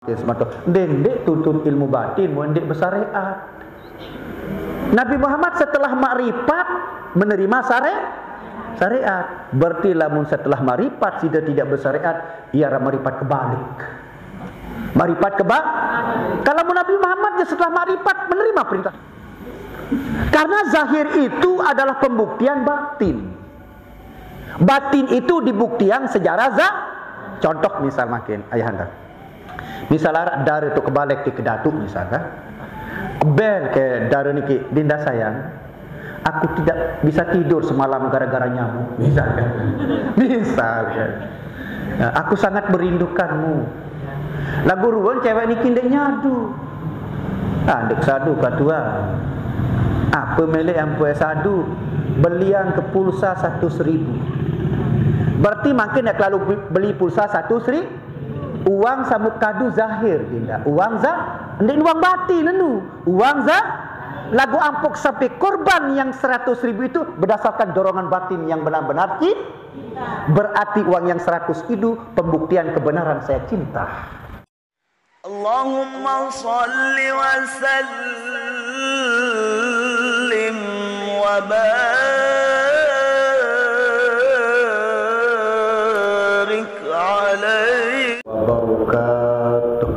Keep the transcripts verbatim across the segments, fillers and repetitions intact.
Ndeq tuntut ilmu batin, mun ndeq besyariat. Nabi Muhammad setelah makrifat menerima syare-, syariat. Berarti lamun setelah makrifat side tidak besyariat, ya makrifat kebalik. Makrifat keba-, kalau Nabi Muhammad ya setelah makrifat menerima perintah. Karena zahir itu adalah pembuktian batin. Batin itu dibuktian secara za-, contoh misal makin, ayahanda. Misal araq dare tu kebalek ti kedatu misal kan. Bel ke dare niki, "Dinda sayang, aku tidak bisa tidur semalam gara-gara nyamuk," misal kan. Misal kan. "Nah, aku sangat merindukanmu." Laguq ruen cewek niki ndeq nyadu. Ah, ndeq sadu katuan. Ape mele ampoq sadu? Beliang ke pulsa satus ribu. Berarti makin ndeq kelalu be-, beli pulsa satus ribu. Uang samuq kadu zahir, Dinda. Uang za-, ndeq uang batin enu. Uang za-, laguq ampoq sampai korban yang seratus ribu itu berdasarkan dorongan batin yang benar-benar ci-, berarti uang yang seratus itu pembuktian kebenaran saya cinta. اللهم صل وسلم وبارك عليه وبركاته.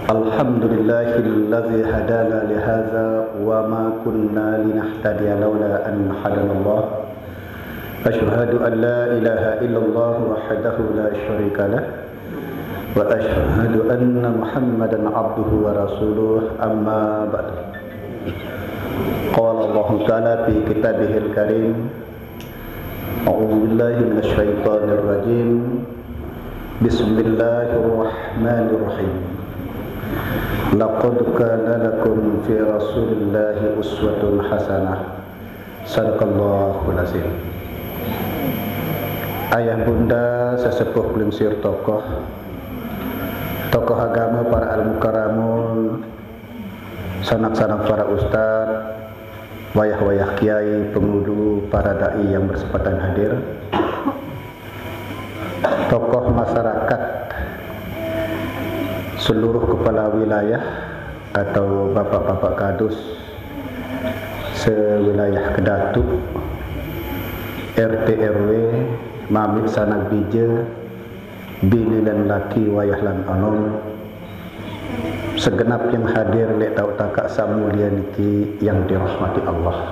الحمد لله الذي هدانا لهذا وما كنا لنهتدي لولا أن هدانا الله. أشهد أن لا إله إلا الله وحده لا شريك له، وأشهد أن محمدا عبده ورسوله. أما بعد. قال الله تعالى في كتابه الكريم: أعوذ بالله من الشيطان الرجيم. بسم الله الرحمن الرحيم. لقد كان لكم في رسول الله أسوة حسنة. Sadaqallahul azim. Ayah bunda, sesepuh plingsir tokoh, tokoh agama, para al-mukaramun, sanak-sanak para ustad, wayah-wayah kiai, pengulu, para dai yang berkesempatan hadir, tokoh masyarakat, seluruh kepala wilayah atau bapak-bapak kadus sewilayah kedatu, R T R W, mamit sanak bije, bini lan laki, wayah lan anom, segenap yang hadir leq taoq takaq saq mulie niki yang dirahmati Allah.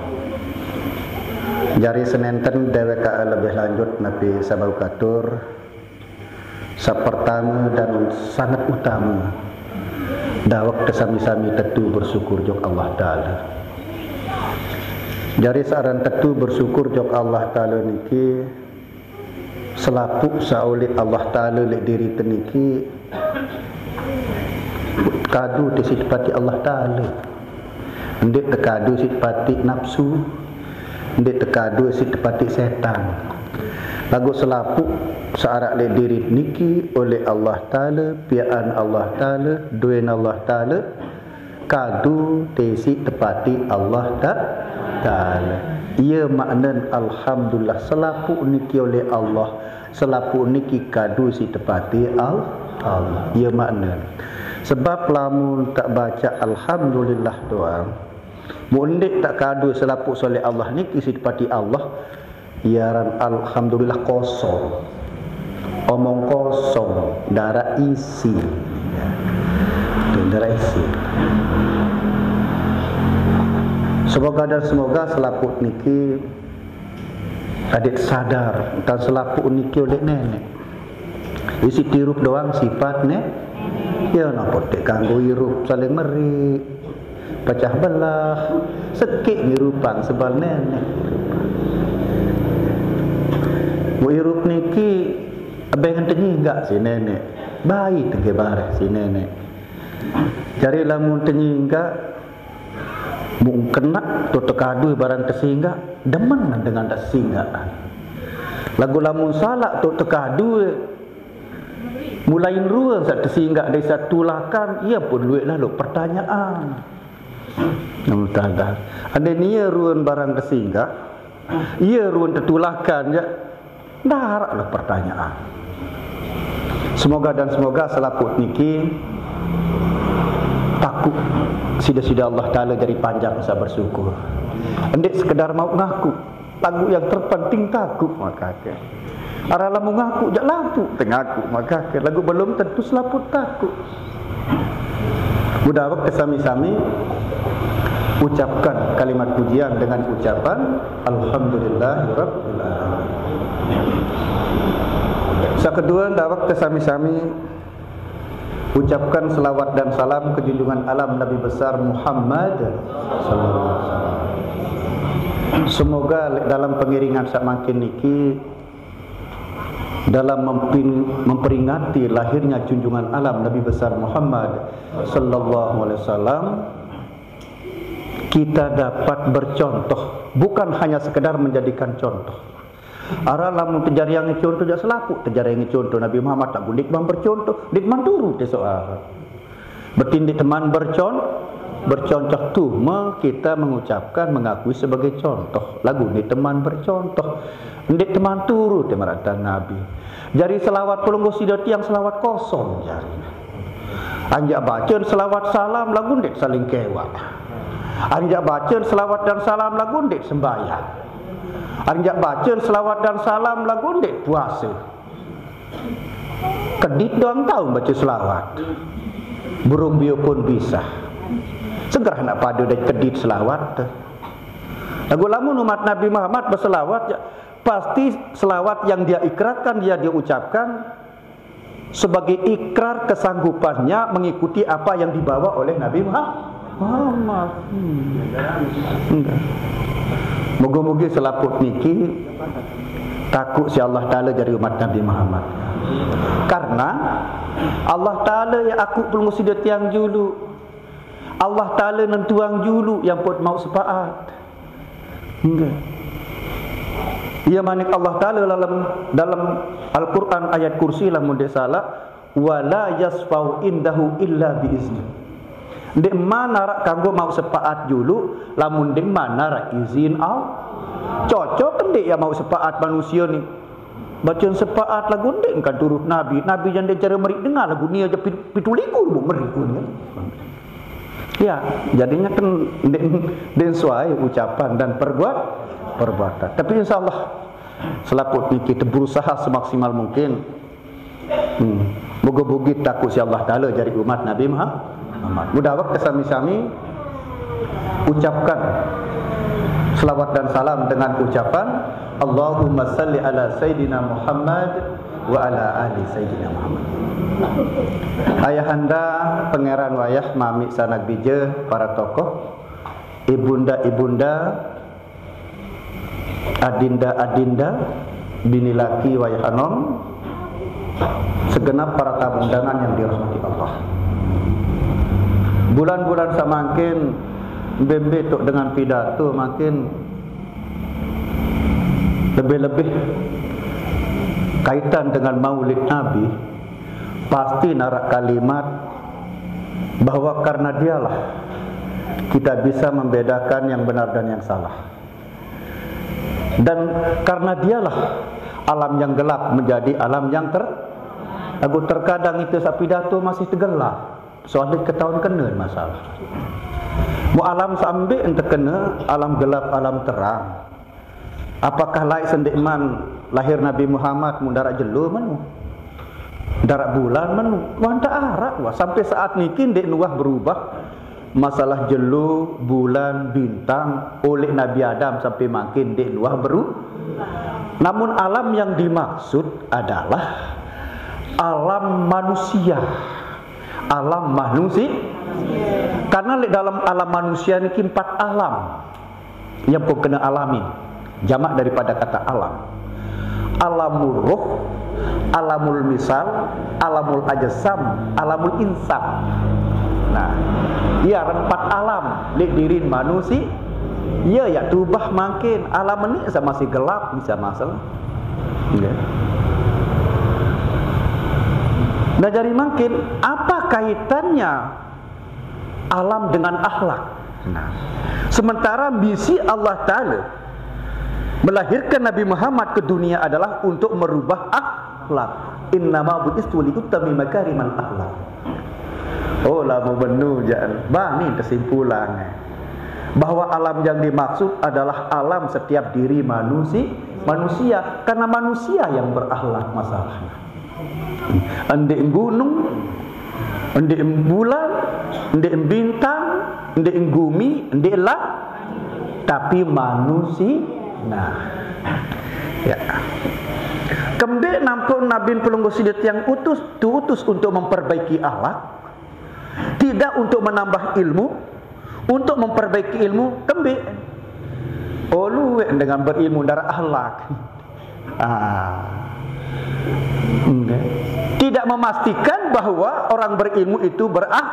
Jari senenten dewek lebih lanjut napi saq bau katur, saq pertame dan sanget utame, dawek tesami-sami tetu bersyukur jok Allah Taala. Jari saq aran tetu bersyukur jok Allah Taala niki, selapuq saq uleq Allah Taala leq diri te niki kadu te siq tepatiq Allah Taala. Ndeq tekadu siq tepatiq napsu, ndeq tekadu siq tepatiq setan. Laguq selapuq saq araq leq diri niki uleq Allah Taala, piaqan Allah Taala, doen Allah Taala, kadu te siq tepatiq Allah Ta-, Taala. Ie maknen alhamdulillah, selapuq niki uleq Allah, selapuq niki kadu siq tepatiq Al-, Allah. Ie maknen. Sebab lamun taq baca alhamdulillah doang, mun ndeq taq kadu selapuq saq uleq Allah niki siq tepatiq Allah, ie aran alhamdulillah kosong. Omong kosong, ndaraq isi. Ndaraq isi. Semoga dan semoga selapuq niki adeq sadar, entan selapuq niki uleq Neneq. Isiq irup doang sipat ne-, ya, napi teq kanggo irup saling meri, pecah belah, sekeq ngirupang sebal Neneq. Mu irup niki ebeng tenyinggaq siq Neneq, bai tengke bareh siq Neneq. Jari lamun tenyinggaq, mun kenaq toq tekadu barang tesinggaq, demen dengan tesinggaq. Laguq lamun salaq toq tekadu, mulain ruen saq tesinggaq dait saq tulakan, ie pun lueq laloq pertanyaan. Namun tadah, andai nie ruen barang tesinggaq, ie ruen tetulakan, jaq. Darat lah pertanyaan. Semoga dan semoga selaput niki takut sida-sida Allah Ta'ala jari panjang rasa bersyukur. Ndeq sekedar mau ngaku, laguq yang terpenting takut maka ke. Arah lamun ngaku jaq laput tengaku maka ke, laguq belum tentu selaput takut. Mudah wektu sami-sami ucapkan kalimat pujian dengan ucapan Alhamdulillahirabbil alamin. Sakedue, ndawek tesami-sami ucapkan selawat dan salam ke junjungan alam Nabi besar Muhammad sallallahu alaihi wasallam. Semoga leq dalem pengiringan saq mangkin niki, dalam mempin-, memperingati lahirnya junjungan alam Nabi besar Muhammad sallallahu alaihi wasallam, kita dapat bercontoh, bukan hanya sekedar menjadikan contoh. Arah lamun tejariang contoh jaq selapuq, tejariang contoh Nabi Muhammad, laguq ndeq teman bercontoh, ndeq teman turut soal. Berarti ndeq teman bercon-, bercontoh tuh, me-, kita mengucapkan, mengakui sebagai contoh, laguq ndeq teman bercontoh, ndeq teman turut maraq Nabi. Jari selawat pelungguh side tiang selawat kosong jari. Anjaq bacen selawat salam laguq ndeq saling kewaq. Anjaq bacen selawat dan salam laguq ndeq sembahyang. Anjaq bacen selawat dan salam laguq ndeq puase. Kedit doang tao bace selawat. Burung bio pun bisa. Segerah naq pade dait kedit selawat. Laguq lamun umat Nabi Muhammad beselawat, ya, pasti selawat yang dia ikrarkan, dia, dia ucapkan sebagai ikrar kesanggupannya mengikuti apa yang dibawa oleh Nabi Muhammad. Hmm. Enggak. Moga-moga selaput niki takut siq Allah Taala jari umat Nabi Muhammad. Karena Allah Taala ya aku pelungguh side tiang julu. Allah Taala nentuang julu yang pot mauq sepaat. Enggak. Iya manik Allah Taala dalam, dalam Al-Quran ayat kursi lamun ndeq salaq, "Wa la yasfau indahu illa bi izni." Ndeqman araq kanggo mauq sepaat julu, lamun ndeqman araq izin Allah. Cocok ndeq ya mauq sepaat manusie ni. Bacen sepaat laguq ndeq engkan turut Nabi. Nabi jaq ndeq care meriq dengan laguq nie jaq pit-, pituq likur bu meriq kun, ya. Ya, jadinya kan ndeq, ndeq sesuai ucapan dan perbuat-, perbuatan. Tapi insya Allah, selaput niki kita berusaha semaksimal mungkin. Hmm. Moga-moga takut siq Allah Taala jari umat Nabi Muhammad. Mudah wektu sami-sami ucapkan selawat dan salam dengan ucapan, "Allahumma salli ala Sayyidina Muhammad wa ala ali Sayyidina Muhammad." Ayahanda, pangeran wayah, mamiq sanak bije, para tokoh, ibunda-ibunda, adinda-adinda, bini laki wayah anom, segenap para tamu undangan yang dirahmati Allah. Bulan-bulan samangkin, mbe-mbe toq dengan pidato mangkin, lebih-lebih kaitan dengan Maulid Nabi, pasti naraq kalimat bahwa karena dialah kita bisa membedakan yang benar dan yang salah. Dan karena dialah alam yang gelap menjadi alam yang ter-, laguq terkadang ite saq pidato masih tegelap. Soalnya ketaun kene masalah. Mu alam saq mbe ente kene, alam gelap, alam terang. Apakah laeq sendeqman lahir Nabi Muhammad mun ndaraq jelo menu? Ndaraq bulan menu? Wah, ndak araq, wah. Sampai saat niki ndeq nuah berubah. Masalah jelo, bulan, bintang, oleq Nabi Adam sampai mangkin ndeq nuah beru-, namun alam yang dimaksud adalah alam manusia. Alam manusia. Karena leq dalam alam manusia niki empat alam. Yang pun kena alamin. Jamak daripada kata alam. Alamul roh, alamul misal, alamul ajsam, alamul insan. Nah, iya, empat alam leq dirin manusie. Iya, ya, tubah mangkin. Alam ini sama si gelap, bisa masalah. Nggih. Nah, jari mangkin, apa kaitannya alam dengan akhlak? Nah, sementara misi Allah Ta'ala Melahirkan Nabi Muhammad ke dunia adalah untuk merubah akhlak. Innama bu'istu liutammima makarimal akhlak. Oh, lama benu jan. Bani kesimpulan bahwa alam yang dimaksud adalah alam setiap diri manusia, manusia, karena manusia yang berakhlak masalahnya. Ndeq gunung, ndeq bulan, ndeq bintang, ndeq gumi, ndeq la, tapi manusia. Nah, ya. Kembeq nampun nabi pelungguh side tiang utus, diutus untuk memperbaiki akhlak, tidak untuk menambah ilmu, untuk memperbaiki ilmu, kembeq. Oh, lueq dengan berilmu ndaraq akhlak. Ah. Nggih. Tidak memastikan bahwa orang berilmu itu berakhlak,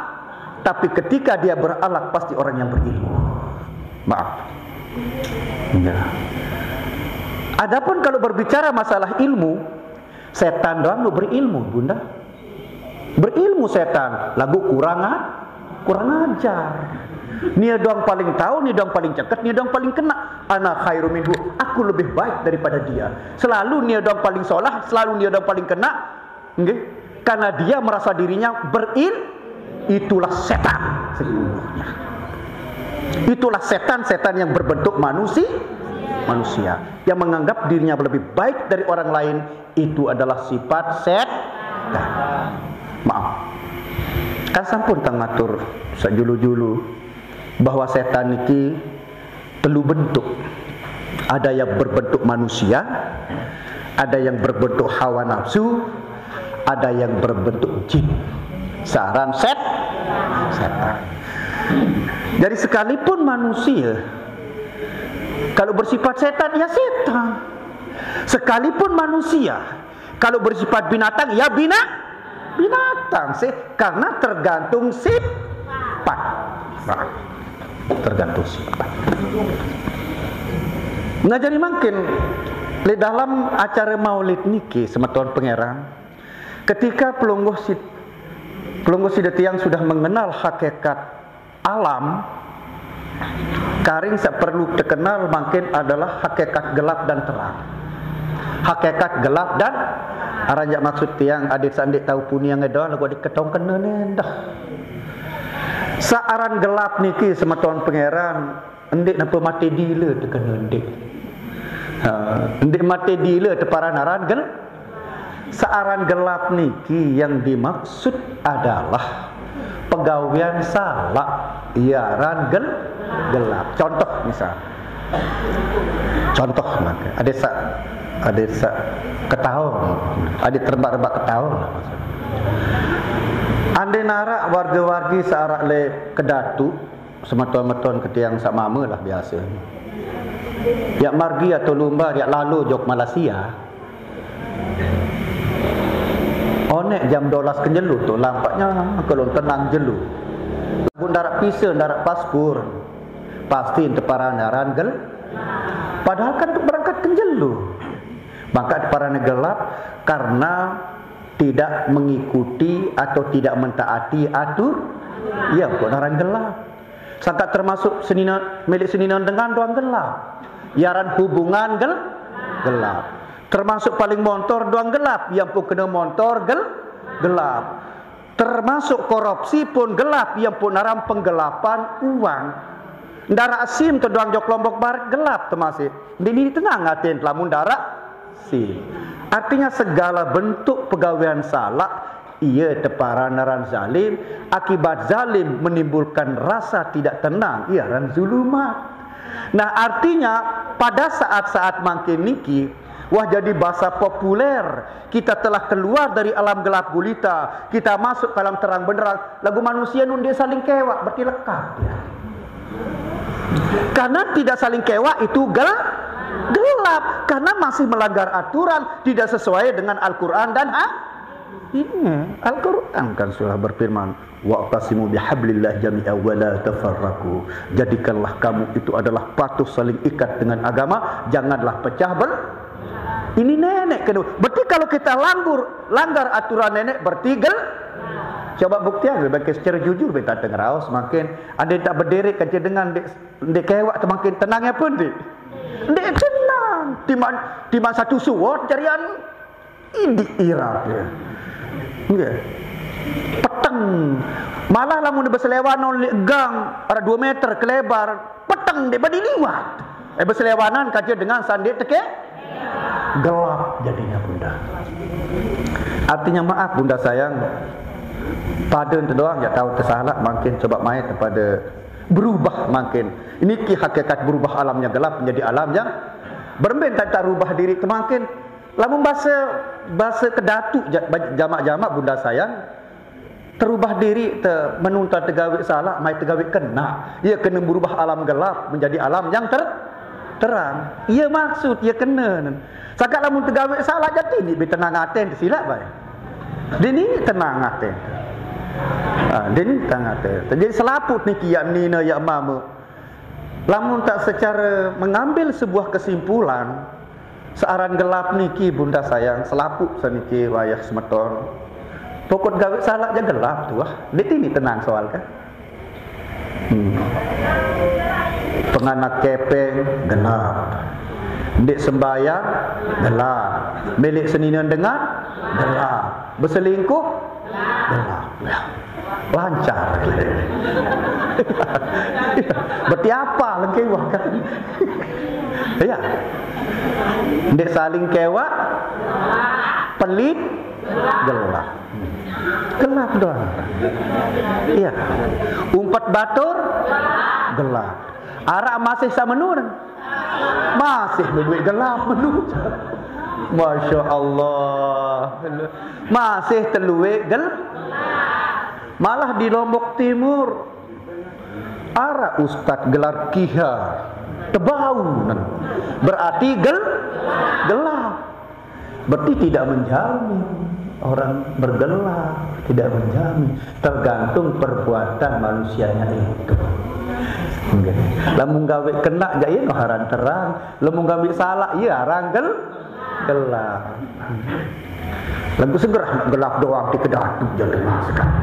tapi ketika dia berakhlak pasti orang yang berilmu. Maaf. Nggih. Adapun kalau berbicara masalah ilmu, setan doang nu berilmu, Bunda. Berilmu setan, laguq kurang a-, kurang ajar. Nie doang paling tahu, nie doang paling ceket, nie doang paling kena. Ana khairu minhu, aku lebih baik daripada dia. Selalu nie doang paling solah, selalu nie doang paling kena. Nggih. Karena dia merasa dirinya beril-, itulah setan sesungguhnya. Itulah setan-setan yang berbentuk manusi-, manusia, yang menganggap dirinya lebih baik dari orang lain, itu adalah sifat setan. Maaf. Kan sampun tang ngatur sajulu-julu bahwa setan niki telu bentuk. Ada yang berbentuk manusia, ada yang berbentuk hawa nafsu, ada yang berbentuk jin. Saq aran set-, setan. Jadi sekalipun manusia, kalau bersifat setan, ya setan. Sekalipun manusia, kalau bersifat binatang, ya bina-, binatang sih, karena tergantung sifat. Nah, tergantung sifat. Nah, jadi mangkin leq dalem acara maulid niki, semeton pangeran, ketika pelungguh sid-, pelungguh side tiang sudah mengenal hakikat alam, karing saq perlu tekenal mangkin adalah hakikat gelap dan terang. Hakikat gelap dan, aran jaq maksud tiang, adeq saq ndeq tau puniang eda, laguq adeq ketong kene ne endah. Saq aran gelap niki, semeton pangeran, ndeq nepe mate dile tekene ndeq. Ha, ndeq mate dile teparan aran gel-, saq aran gelap niki yang dimaksud adalah pegawean salaq, ie aran gel-, gelap. Contoh misal. Contoh mangke. Adeq saq, adeq saq ketaong. Adeq terebak-rebak ketaong. Andeqn araq warge-warge saq araq leq Kedatu, semeton-meton ke tiang saq mame lah biase. Yaq margi atau lumbar, yaq lalo jok Malaysia. Oneq jam due belas ke jelo tu lampaqnya kelon tenang jelo. Laguq ndaraq pise, ndaraq paspor, pasti teparan aran gel-, padahal kan untuk berangkat ke jelo. Maka teparan gelap karena tidak mengikuti atau tidak mentaati atur. Iya, kok aran gelap. Sangkaq termasuk senine, milik senine dengan doang gelap. Iaran hubungan gel-, gelap. Termasuk paling montor doang gelap, yang pun kena montor gel-, gelap. Termasuk korupsi pun gelap, yang pun aran penggelapan uang. Ndaraq SIM te doang jok Lombok Barat gelap te masih. Ndini tenang atin lamun ndaraq SIM. Artinya segala bentuk pegawean salaq, ie teparan aran zalim, akibat zalim menimbulkan rasa tidak tenang, ie aran zulumat. Nah, artinya pada saat-saat mangkin niki, wah jadi bahasa populer, kita telah keluar dari alam gelap gulita, kita masuk ke alam terang benderang, laguq manusia nu ndeq saling kewaq, berarti lekat ya. Karena tidak saling kewaq itu gel-, gelap, karena masih melanggar aturan, tidak sesuai dengan Al-Quran dan ha-, iya, Al-Quran kan sudah berfirman, "Wa'tasimu bihablillah jami'a wa la tafarraqu." Jadikanlah kamu itu adalah patuh, saling ikat dengan agama, janganlah pecah bel-, ini neneq kedua. Berarti kalau kita langgur, langgar aturan neneq, berarti gel-, coba buktian, bagi secara jujur, beta tengeraos makin. Andeqn taq bedereq kance dengan ndeq, ndeq kewaq, te makin tenang ape ndeq? Ndeq tenang. Timan, timan satu suwot jarian idik irap ya. Nggih. Peteng. Malah lamun berselewanan lek gang ada dua meter kelebar, peteng dia badi liwat. Eh, berselewanan kaca dengan sandik teke gelap jadinya, Bunda. Artinya maaf, Bunda sayang, pada ente doang ya tahu tersalah, makin coba main kepada berubah makin. Ini ki hakikat berubah alam yang gelap menjadi alam yang beremben tak, tak rubah diri temakin. Lamun bahasa, bahasa kedatu ja-, jamak-jamak, Bunda sayang, terubah diri te menunta tegawe salah, mai tegawe kena. Ia kena berubah alam gelap menjadi alam yang ter-, terang. Ia maksud, ia kena. Sakat lamun tegawe salah jadi ni bi tenang aten silap bai. Dia ni tenang aten. Ha, dia ni tenang aten. Jadi selaput ni kiak nina yak mama. Lamun tak secara mengambil sebuah kesimpulan, searan gelap niki, Bunda sayang, selaput seniki wayah semeton. Pokok gawe salah je gelap tu ah. Dia ni tenang soal kan. Hmm. Penganak kepeng gelap. Ndik sembayang gelap. Milik senina dengar gelap. Berselingkuh gelap. Lancar. Berarti apa lengkewah kan? Ya. Ndik saling kewak, pelit gelap. Gelap doang. Iya. Umpat batur gelap. Arak masih sama nun. Masih bebuik gelap menun. Masya Allah. Masih teluik gel. Malah di Lombok Timur, arak ustad gelar kiha tebau nan. Berarti gel gelap. Berarti tidak menjamin orang bergelap, tidak menjamin. Tergantung perbuatan manusianya itu. Nggih. Lamun gawe kena jak iya no haran terang, lamun gawe salah iya haran gel gelap. Lagu segerah nak gelap doang ti kedatu je dengar sekarang.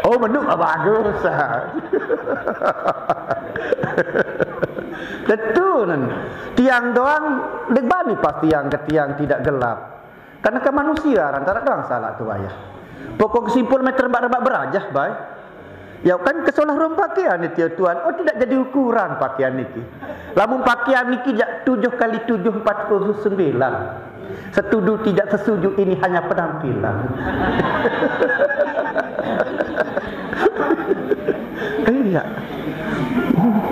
Oh, menuk ah bagus. Tentu nan. Tiang doang dek bani pas tiang ke tiang tidak gelap. Karena ke manusia antara doang salah tu wayah. Pokok kesimpul meter rebak-rebak berajah bai. Ya kan kesolah rom pakaian ni tiap tuan. Oh, tidak jadi ukuran pakaian niki. Lamun pakaian niki jak tujuh kali tujuh empat puluh sembilan. Setuju tidak setuju ini hanya penampilan. Iya.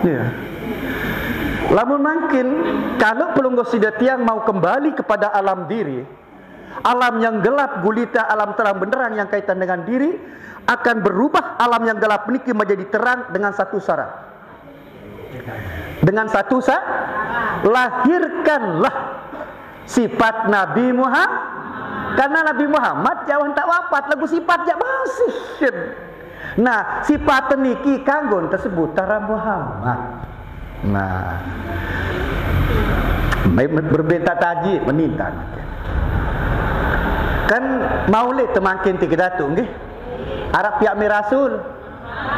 Iya. Lamun mangkin, kalau pelungguh sida tiang mau kembali kepada alam diri, alam yang gelap gulita, alam terang benderang yang kaitan dengan diri, akan berubah alam yang gelap niki menjadi terang dengan satu syarat. Dengan satu syarat, lahirkanlah sifat Nabi Muhammad. Karena Nabi Muhammad jauh tak wafat, lagu sifat jak masih. Nah, sifat niki kanggo tersebut tara Muhammad. Nah, berbenta taji menintan. Kan maulid temangkin tiga datu nggih. Arab pihak Rasul.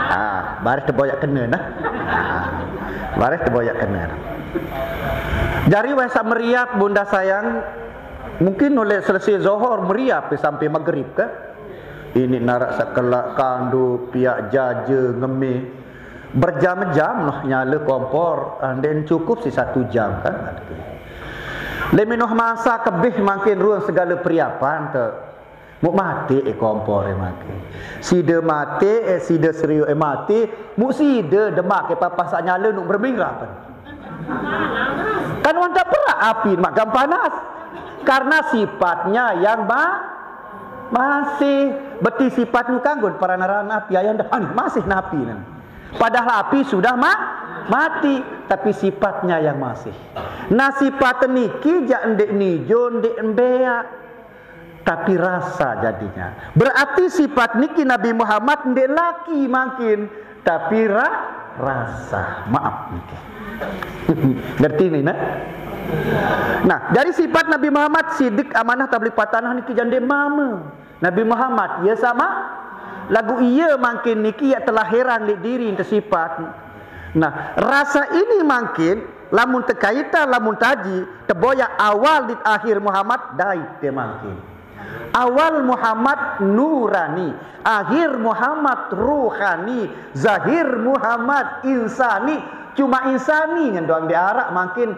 Ah, baris teboyak kena nah. Ah, baris teboyak kena. Jari wayah meriap bunda sayang, mungkin oleh selesai Zohor meriap sampai maghrib kan. Ini narak sekelak kandu, piak jaja, ngemi. Berjam-jam noh nyala kompor, ah, ndak cukup si satu jam kan. Leminoh masa kebih mangkin ruang segala periapan tu. Muk mati eh kompor eh mati. Sida mati eh sida serius eh mati. Muk sida demak eh papas nyala nuk bermingrap. Kan wan tak perak api makan panas. Karena sifatnya yang ma masih beti sifat nu kanggun peranaran api ayah dah masih napi nan. Padahal api sudah ma mati, tapi sifatnya yang masih. Nah sifat niki jak ndik nijo ndik embeak. Tapi rasa jadinya. Berarti sifat niki Nabi Muhammad ndik laki mangkin, tapi ra rasa. Maaf niki. Ngerti ni nah? Nah, dari sifat Nabi Muhammad sidik amanah tabligh patanah niki jande mama. Nabi Muhammad ia sama lagu ia mangkin niki ia telah heran di diri tersifat. Nah, rasa ini mangkin Lamun tekaitan, lamun taji, teboyak awal dit akhir Muhammad, dait te mangkin. Awal Muhammad nurani, akhir Muhammad ruhani, zahir Muhammad insani. Cuma insani nyan doang diarak, mangkin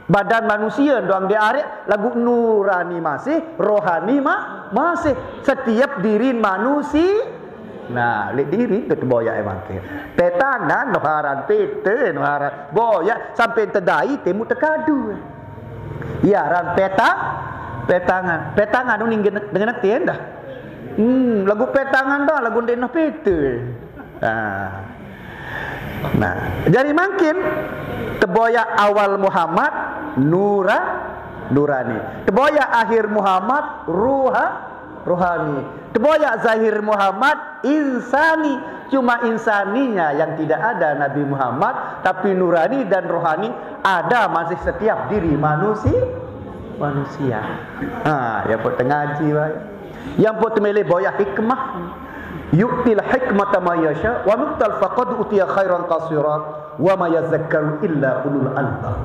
badan manusia doang diarak, lagu nurani masih, rohani ma masih. Setiap diri manusia. Nah, lek diri tu boyak emang ke. Petangan no haran, pete no haran. Boyak sampai tedai temu tekadu. Ya, ran peta, petangan. Petangan tu ning dengan, dengan ati dah. Hmm, lagu petangan dah, lagu ndenah pete. Ah. Nah, jadi mangkin teboyak awal Muhammad nura, nurani. Teboyak akhir Muhammad ruha, ruhani. Teboyak zahir Muhammad insani. Cuma insaninya yang tidak ada Nabi Muhammad, tapi nurani dan rohani ada masih setiap diri manusia, manusia. Ha, ya, buat tengaji, wai. Yang buat temele boyak hikmah. Yu'til hikmata ma yasha wa nuktal faqad utiya khairan kasira wa ma yazakkaru illa ulul albab.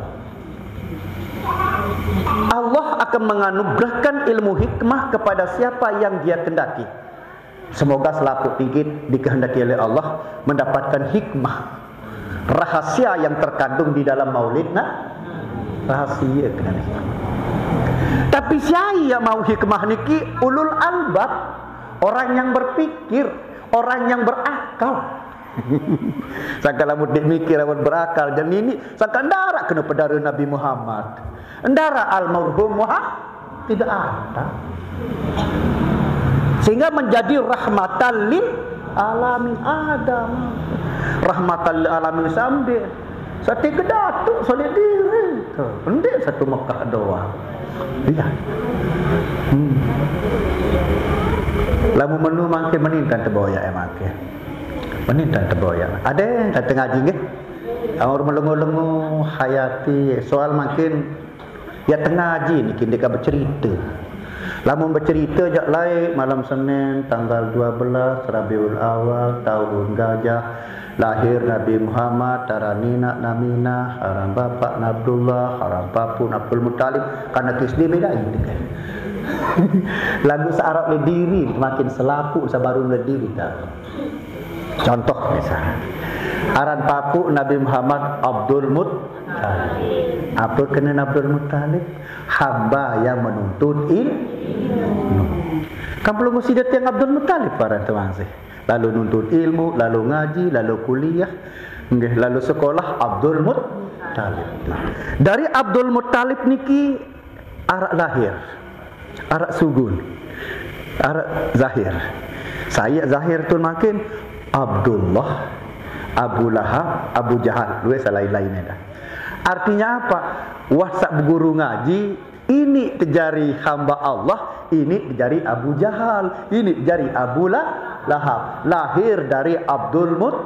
Allah akan menganugerahkan ilmu hikmah kepada siapa yang Dia kendaki. Semoga selaput tingkit dikehendaki oleh Allah mendapatkan hikmah, rahasia yang terkandung di dalam maulid, nah, rahasia kena ni. Tapi siapa yang mau hikmah niki? Ulul albab, orang yang berpikir, orang yang berakal. Sangka lamun dik mikir, lamun berakal, jadi ini sangka ndarak kena pedara Nabi Muhammad, ndarak almarhum Muhammad, tidak ada. Sehingga menjadi rahmatan lil alamin Adam. Rahmatan lil alamin sambil sate kedatuk solid diri. Tuh, ndik satu Mekah doang. Iya. Hmm. Lamun menu mangke menintan teboyak ya mangke. Menintan teboyak. Ada yang kata ngaji nggih? Aur melengu-lengu hayati soal mangkin ya tengaji niki ndeq becerite. Lamun becerite jaq laeq, malem Senen tanggal dua belas Rabiul Awal taun Gajah, lahir Nabi Muhammad, aran inaq Aminah, aran bapaq Abdullah, aran papuq Abdul Muttalib, karena T S D bedain. Laguq searaq leq diriq, makin selapuq sebaruq leq diriq, tah. Contoh misal, aran papuq Nabi Muhammad Abdul Muttalib. Apa kena Abdul Muttalib? Hamba yang menuntut ilmu. Kan pelungguh side tiang Abdul Muttalib aran temangsih. Lalu nuntut ilmu, lalu ngaji, lalu kuliah, nggih, lalu sekolah Abdul Muttalib. Dari Abdul Muttalib niki araq lahir, araq sugun, araq zahir. Sai zahir tun mangkin Abdullah, Abu Lahab, Abu Jahal. Lueq saq lain-lainne dah. Artinya apa? Wah saq beguru ngaji, ini tejari hamba Allah, ini tejari Abu Jahal, ini tejari Abu La-, Lahab. Lahir dari Abdul Mut-,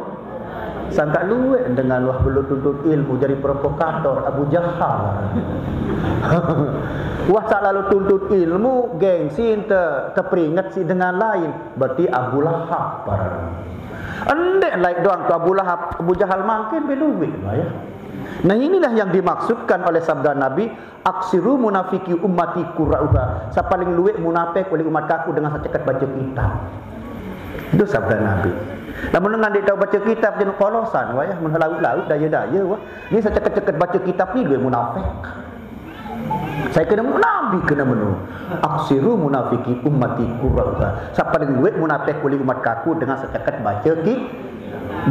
sangkaq lueq dengan wah belum tuntut ilmu jadi provokator Abu Jahal. Wah saq lalu tuntut ilmu, gengsi ente teperinget siq dengan lain, berarti Abu Lahab. Ndeq laeq doang tu Abu Lahab, Abu Jahal mangkin be lueq, wah, ya. Nah, inilah yang dimaksudkan oleh sabda Nabi, "Aksiru munafiki ummati kurauha." Saq paling lueq munapek oleh umat kaku dengan saq ceket bace kitab. Itu sabda Nabi. Lamun dengan ndeq tao bace kitab, jen kolosan, wah, ya, mun laut-laut, daya-daya, wah. Ni saq ceket-ceket bace kitab ni lueq munapek. Sai kena mu-, Nabi kena menu. "Aksiru munafiki ummati kurauha." Saq paling lueq munapek oleh umat kaku dengan saq ceket bace ki-,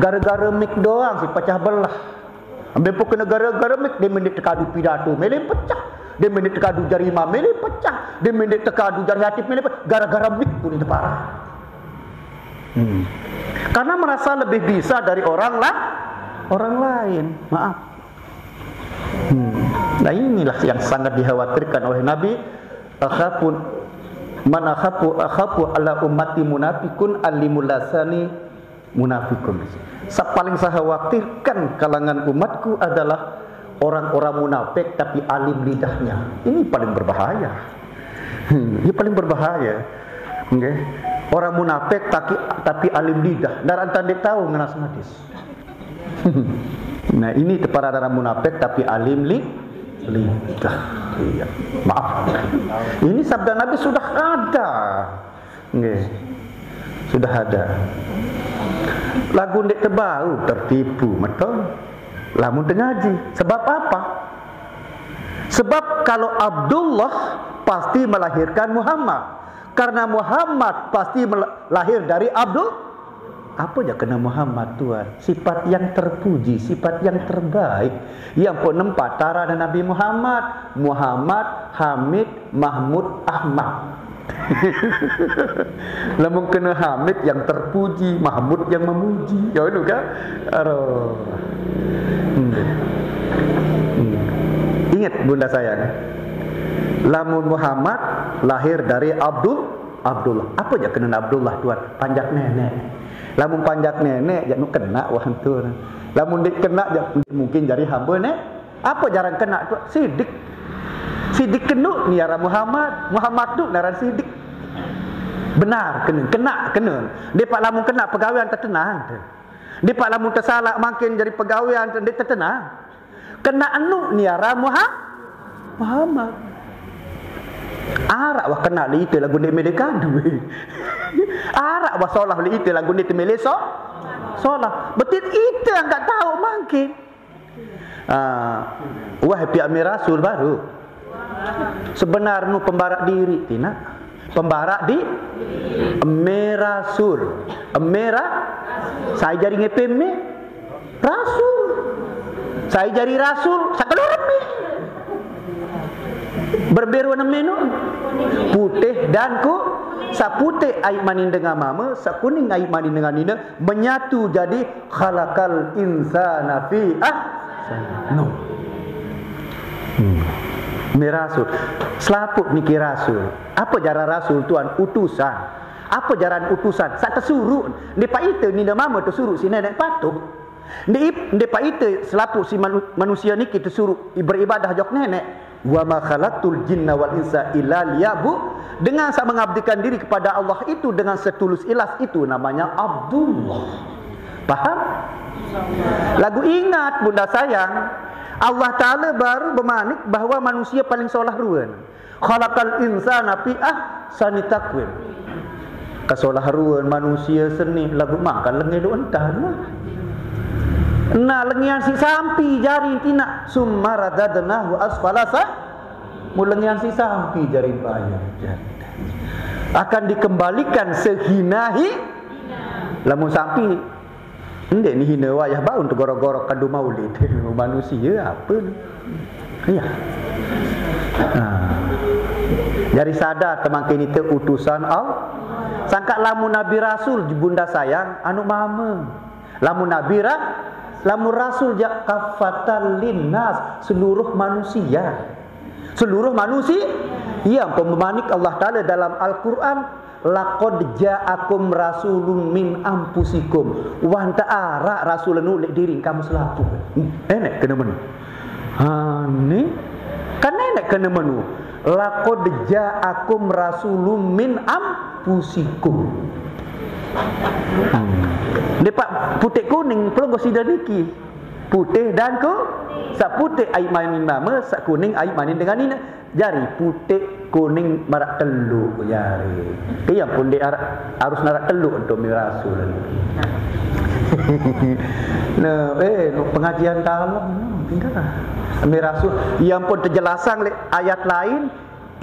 gara-gara mik doang siq pecah belah. Ambe pun kena gara-gara mik, dia mendek tekadu pidato, mele pecah. Dia mendek tekadu jari imam, mele pecah. Dia mendek tekadu jari hatib, mele pecah. Gara-gara mik pun itu parah. Hmm. Karena merasa lebih bisa dari orang la-, orang lain. Maaf. Hmm. Nah, inilah yang sangat dikhawatirkan oleh Nabi. "Akhafun, man akhafu, akhafu ala ummati munafikun alimul lasani munafikun." Saq paling saya khawatirkan kalangan umatku adalah orang-orang munafik tapi alim lidahnya. Ini paling berbahaya. Hmm, ini paling berbahaya. Nggih. Orang munafik taki-, tapi alim lidah. Ndaraq ndeq tao ngenas hadis. Nah, ini para darah munafik tapi alim li lidah. Iya. Maaf. Ini sabda Nabi sudah ada. Nggih. Sudah ada. Lagu ndik tebau tertipu, betul? Lamun tengaji. Sebab apa? Sebab kalau Abdullah pasti melahirkan Muhammad. Karena Muhammad pasti mel- lahir dari Abdul. Apa ja kena Muhammad, Tuan? Sifat yang terpuji, sifat yang terbaik. Yang pun nempat tara Nabi Muhammad, Muhammad, Hamid, Mahmud, Ahmad. Lamun kena Hamid yang terpuji, Mahmud yang memuji. Ya itu kan? Aduh. Hmm. Hmm. Ingat bunda sayang. Lamun Muhammad lahir dari Abdul Abdullah. Apa ja kena Abdullah, Tuan? Panjak nenek. Lamun panjak nenek, ja nu kena wah tu. Lamun ndik kena, ja mungkin jari hamba nek. Apa jaran kena tu? Sidik. Sidik kenu ni aran Muhammad. Muhammad tu ngaran Sidik. Benar kena, kena, kena. Ndik pak lamun kena pegawean tetenang tu. Ndik pak lamun tesalak mangkin jari pegawean tu ndik tetenang. Kena enu ni aran Muha- Muhammad. Arak wah kena li ite lagu ndik mele kadu. Arak wah solah li ite lagu ndik temele so. Solah. Betit ite angkat tahu mangkin. Ah, wah pihak merasul baru. Sebenar nu pembarak diri tina. Pembarak di merasul. Mera. Saya jari ngepe me. Rasul. Saya jari rasul. Sakelorem me. Berberu warna menu. Putih dan ku. Saputih ai manin dengan mama, sakuning ai manin dengan nina, menyatu jadi khalaqal insana fi ahsani. No. Hmm. Ni rasul. Selaput niki rasul. Apa jaran rasul tuan? Utusan. Apa jaran utusan? Sak tesuruh. Ndik pak ite nina mama tesuruh si nenek patuh. Ndik ip- ndik pak ite selaput si manu- manusia niki tesuruh beribadah jok nenek. Wa ma khalaqtul jinna wal insa illa liyabu. Dengan saya mengabdikan diri kepada Allah itu dengan setulus ikhlas itu namanya Abdullah. Paham? Lagu ingat bunda sayang, Allah Ta'ala baru bermanik bahwa manusia paling solah ruan. Khalaqal insana fi ahsani taqwim. Kasolah ruan manusia seni lagu makan lengi lu entah. Nah, lengian si sampi jari tina summa radadnahu asfala sa- mu lengian si sampi jari bayar. Akan dikembalikan sehinahi lamun sampi. Ndik ni hina wayah baun tu goro-goro kadu maulid. Manusia apa ni? Iya. Nah. Jari sadar temangkin itu utusan Allah. Sangka lamun Nabi Rasul bunda sayang anu mama. Lamun Nabi ra, lamun Rasul ja kafatan linnas seluruh manusia. Seluruh manusia. Iya pemanik Allah Ta'ala dalam Al-Quran, laqad ja'akum rasulun min anfusikum. Wanta arak rasul anu lek diri kamu selapuh. Enek kena menu. Ha ni. Kan enek kena menu. Laqad ja'akum rasulun min anfusikum. Hmm. Ndepak putih kuning pelungguh sida niki. Putih dan ku saputih ai manin mama, sak kuning ai manin dengan nina. Jari putih kuning marak teluk jari. Iya pun di arak, harus narak teluk untuk mirasul. Nah, eh, pengajian dalam tinggal. Mirasul, iya pun terjelasang le ayat lain,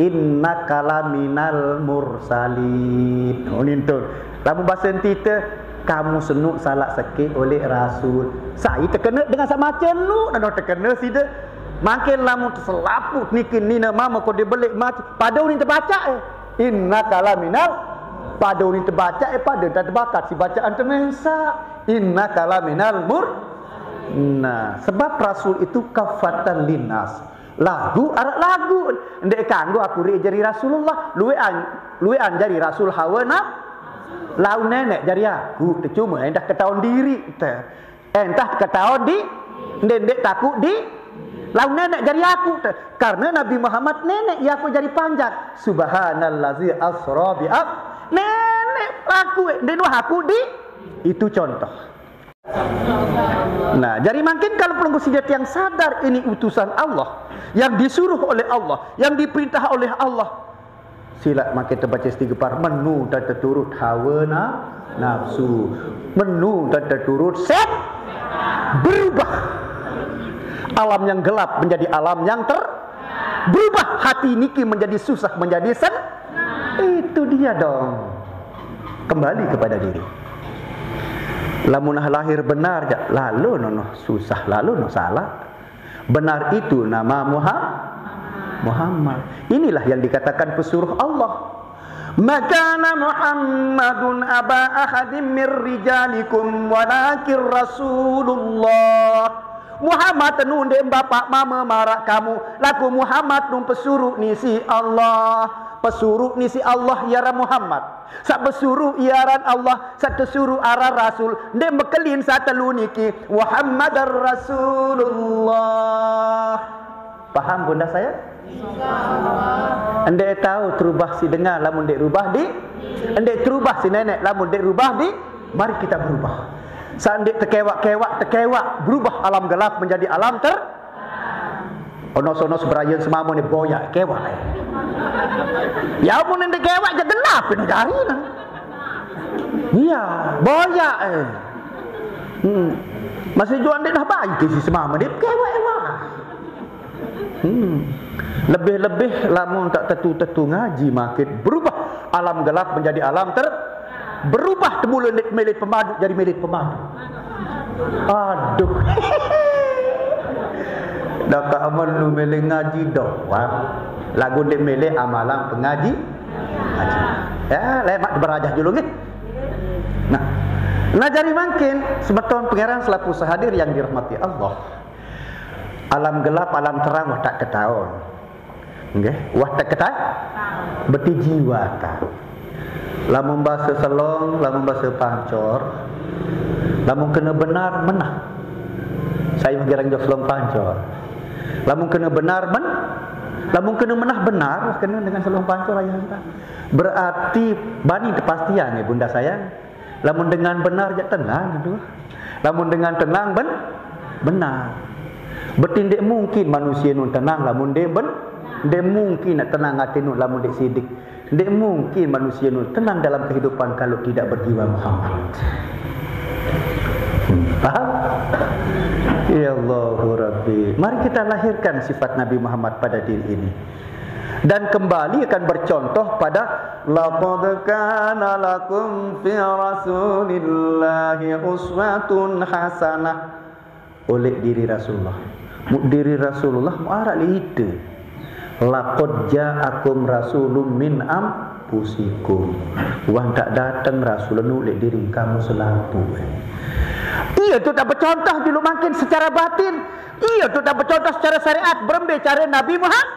innaka laminal mursalin. Oh, nintun. Lamun bahasa enti te, kamu senuk salak sekik oleh rasul. Saya terkena dengan sama celuk dan terkena sida. Makin lamun terselaput niki nina mama kau dibelik mati. Pada urin terbaca eh. Innaka laminal. Pada urin terbaca eh, pada tak terbakat si bacaan temensa. Innaka laminal mur. Nah, sebab rasul itu kafatan linnas. Lagu arak lagu. Ndek kanggo aku ri jari Rasulullah. Luean luean jari rasul hawa naf. Lau nenek jari aku te cuma endah ketahuan diri te. Entah ketahuan di ndek-ndek takut di lau nenek jari aku te. Karena Nabi Muhammad nenek ya aku jari panjat. Subhanallazi asra bi ab- nenek aku eh, ndek nuh aku di. Itu contoh. Nah, jadi mangkin kalau pelungguh sida tiang sadar ini utusan Allah, yang disuruh oleh Allah, yang diperintah oleh Allah, sila mangkin terbaca istighfar, menu dan terturut hawa na-, nafsu, menu dan terturut set, berubah. Alam yang gelap menjadi alam yang ter-, berubah. Hati niki menjadi susah, menjadi sen-, itu dia dong. Kembali kepada diri. Lamun lahir benar ja, lalu nono susah, lalu no salah. Benar itu nama Muha-, Muhammad. Inilah yang dikatakan pesuruh Allah. Makana Muhammadun aba ahadim mir rijalikum walakin Rasulullah. Muhammad tenu ndeq bapaq mame maraq kamu, laguq Muhammad nung pesuruq nisi Allah. Pesuruq nisi Allah iaran Muhammad. Saq pesuruq iaran Allah, saq tesuruq aran Rasul, ndeq mekelin saq telu niki, Muhammadar Rasulullah. Paham, Bunda saya? Ndeq tao terubah siq dengan lamun ndeq rubah di, ndeq terubah siq Neneq lamun ndeq rubah di, mari kita berubah. Saq ndeq tekewaq-kewaq, tekewaq, berubah alam gelap menjadi alam ter-, onos-onos berayen semame ne boyaq kewaq, eh. Ya ampun, ndeq kewaq je gelap ne jari ne. Iya, boyaq, eh. Hmm. Masih juaq ndeq nah baik isi semame ne kewaq-kewaq. Hmm. Lebih-lebih lamun tak tetu-tetu ngaji makin berubah alam gelap menjadi alam ter-, berubah temule ndeq mele pemadu jadi mele pemadu. Aduh. Dah ka aman lu mele ngaji doang. Laguq ndeq mele amalang pengaji. Ngaji. Ya, lemaq berajah julu nggih. Nah. Nah, jari mangkin semeton pangeran selapuq sehadir yang dirahmati Allah. Alam gelap, alam terang, wah tak ketaon. Nggih, wah tak ketaon. Beti jiwa ta. Lamun base Selong, lamun base Pancor, lamun kene benar, menah. Sai meh gerang jok Selong Pancor. Lamun kene benar, men-, lamun kene menah benar, kene dengan Selong Pancor ayah kita. Berarti bani tepastian ya, Bunda sayang. Lamun dengan benar, jaq tenang, aduh. Lamun dengan tenang, ben-, benar. Berarti ndeq mungkin manusie nun tenang lamun ndeq ben-, ndeq mungkin nak tenang ati nun lamun ndeq sidik. Ndeq mungkin manusie nun tenang dalam kehidupan kalau tidak berjiwa Muhammad. Hmm, paham? Ya Allahu Rabbi. Mari kita lahirkan sifat Nabi Muhammad pada diri ini. Dan kembali akan bercontoh pada, "Laqad kana lakum fi Rasulillahi uswatun hasanah." Oleh diri Rasulullah. Mu diri Rasulullah mu araq leq ite. "Laqad ja'akum rasulun min anfusikum." Wah, tak dateng rasul nu leq diri kamu selapuq. Iya tu tak becontoh julu mangkin secara batin. Iya tu tak becontoh secara syariat. Berembe care Nabi Muhammad?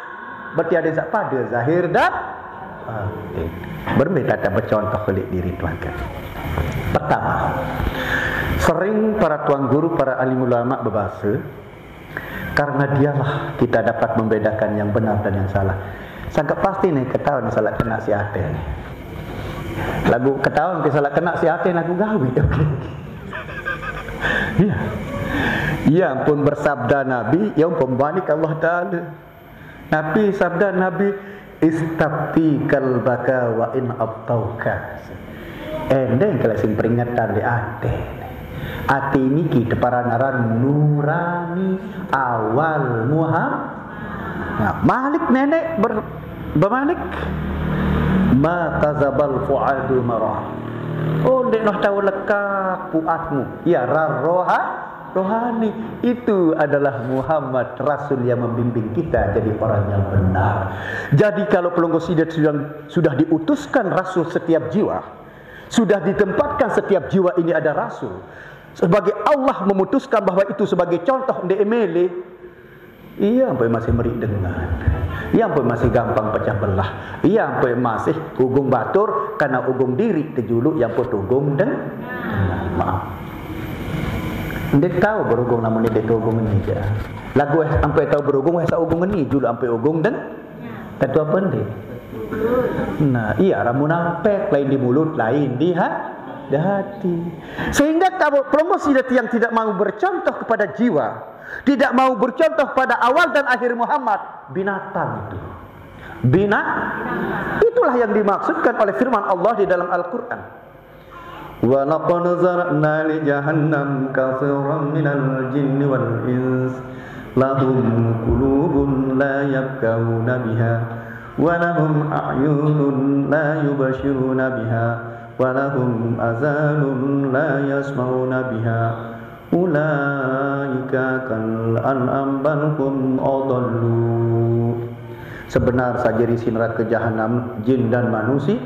Berarti ada saq pade zahir dan batin. Berembe tata becontoh leq diri tuan kan. Pertama, sering para tuan guru, para alim ulama bebase, karena dialah kita dapat membedakan yang benar dan yang salah. Sangkaq pasti ne ketaon salaq kenaq siq ate ne. Laguq ketaon ke salaq kenaq siq ate ne laguq gawe. Iya. Iya ampun bersabda Nabi, ya ampun bani Allah Taala. Nabi sabda Nabi, "Istafti qalbaka wa in aftauka." Endeng kele sing peringetan leq ate. Ate niki teparan aran nurani awal Muhammad. Nah, Malik Neneq ber-, bemalik, "Ma kazabal fuadu mara." Oh, ndeq noh tao lekaq puatmu. Ya, rar roha-, rohani. Itu adalah Muhammad Rasul yang membimbing kita jadi orang yang benar. Jadi kalau pelungguh sida sudah, sudah diutuskan Rasul setiap jiwa, sudah ditempatkan setiap jiwa ini ada Rasul. Sebagai Allah memutuskan bahwa itu sebagai contoh ndeq mele, iya ampe masih meriq dengan. Iya ampe masih gampang pecah belah. Iya ampe masih ugung batur, karena ugung diriq tejuluq, iya ampe ugung deng-, dengan. Maaf. Ndeq tao berugung lamun ndeq ugung ngeni, ja. Laguq ampe tao berugung, wah saq ugung ngeni juluq ampe ugung deng-, tentu apa ndeq? Nah, iya, aran munapek, lain di mulut, lain di ha-, Dati. Sehingga kalau pelongo sida tiang tidak mau bercontoh kepada jiwa, tidak mau bercontoh pada awal dan akhir Muhammad, binatang itu. Bina, itulah yang dimaksudkan oleh firman Allah di dalam Al-Quran. ولقد ذرأنا لجهنم كثيرا من الجن والإنس لهم قلوب لا يفقهون بها ولهم أعين لا يبصرون بها ولهم آذان لا يسمعون بها أولئك كالأنعام بل هم أضل. Sebenar saja isi neraka jahanam jin dan manusia.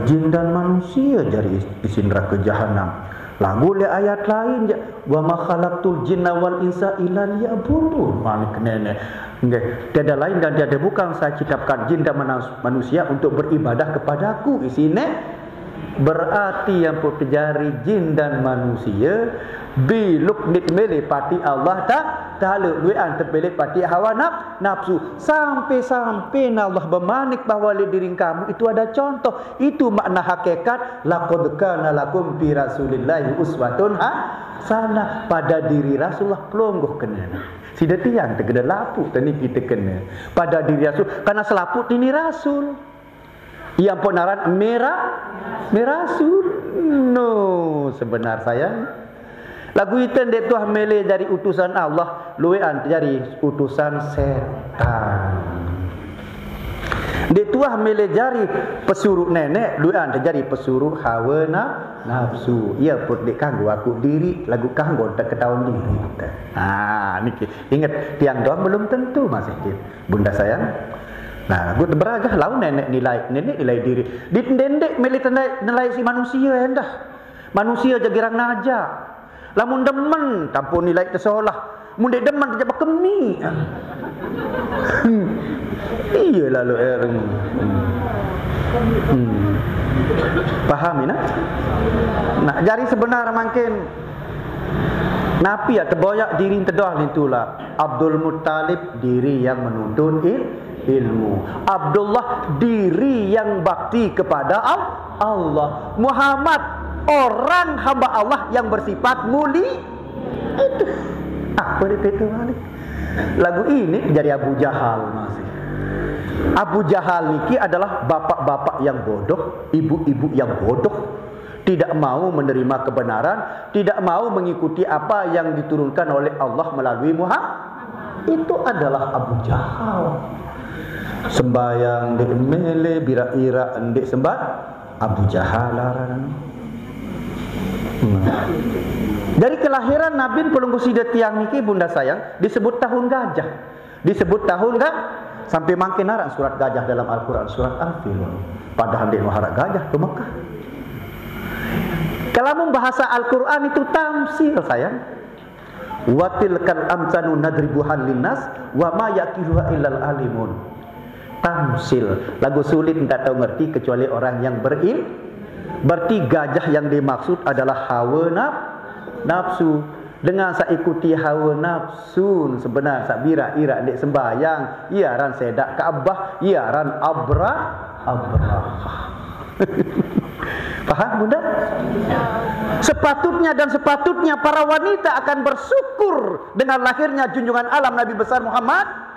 Jin dan manusia jari isi neraka jahanam. Lagu le ayat lain ja, wa ma khalaqtul jinna wal insa illa liya'budun. Malik nenek. Nggih, tiada lain dan tiada bukan saya ciptakan jin dan manas- manusia untuk beribadah kepadaku. Isine berarti yang pun terjadi jin dan manusia biluk nit mele pati Allah tak talu duit antar mele pati hawa naf- nafsu sampai-sampai Allah bermanik bahwa di diri kamu itu ada contoh. Itu makna hakikat laqad kana lakum fi rasulillahi uswatun hasanah. Pada diri Rasulullah pelungguh kena. Sida tiang tegeda lapuk tadi kita kena. Pada diri Rasul karena selaput ini Rasul. Yang pun aran mera merasul. No, sebenar sayang. Lagu itu ndek tuah mele dari utusan Allah, luean jadi utusan setan. Ndek tuah mele jari pesuruh nenek, luean jadi pesuruh hawa na- nafsu. Ia pun dek kanggo aku diri, lagu kanggo tak ketahuan diri. Ah, niki. Ingat, tiang doang belum tentu masih gitu. Bunda sayang. Nah, gue beragah lau nenek nilai, nenek nilai diri. Di ndendek mele nilai, nilai si manusia endah. Manusia jagirang naja. Lamun demen tampun nilai tesolah. Mun dek demen aja bakemi. Hmm. Iya lalu er. Hmm. Hmm. Paham ini? Nah, jari sebenar mangkin napi ya teboyak diri tedah lintulah. Abdul Muttalib diri yang menuntut il- ilmu. Abdullah diri yang bakti kepada Al- Allah. Muhammad orang hamba Allah yang bersifat muli. Itu apa dia itu balik? Lagu ini jadi Abu Jahal masih. Abu Jahal niki adalah bapak-bapak yang bodoh, ibu-ibu yang bodoh, tidak mau menerima kebenaran, tidak mau mengikuti apa yang diturunkan oleh Allah melalui Muhammad. Itu adalah Abu Jahal. Sembayang di mele bira-ira ndik sembah Abu Jahal aran. Nah. Dari kelahiran Nabi pelungguh sida tiang niki Bunda sayang disebut tahun gajah. Disebut tahun gajah sampai mangkin aran surat gajah dalam Al-Quran surat Al-Fil. Padahal di Muharram gajah ke Mekah. Kalau bahasa Al-Quran itu tamsil sayang. Wa tilkal amsanu nadribuha linnas wa ma yaqiluha illal alimun. Tamsil, lagu sulit tidak tahu ngerti kecuali orang yang berilmu. Berarti gajah yang dimaksud adalah hawa naf- nafsu. Dengan saya ikuti hawa nafsu sebenar saya bira-ira dek sembahyang, ia ran sedak Ka'bah, ia ran abra abra. Paham Bunda? Sepatutnya dan sepatutnya para wanita akan bersyukur dengan lahirnya junjungan alam Nabi besar Muhammad.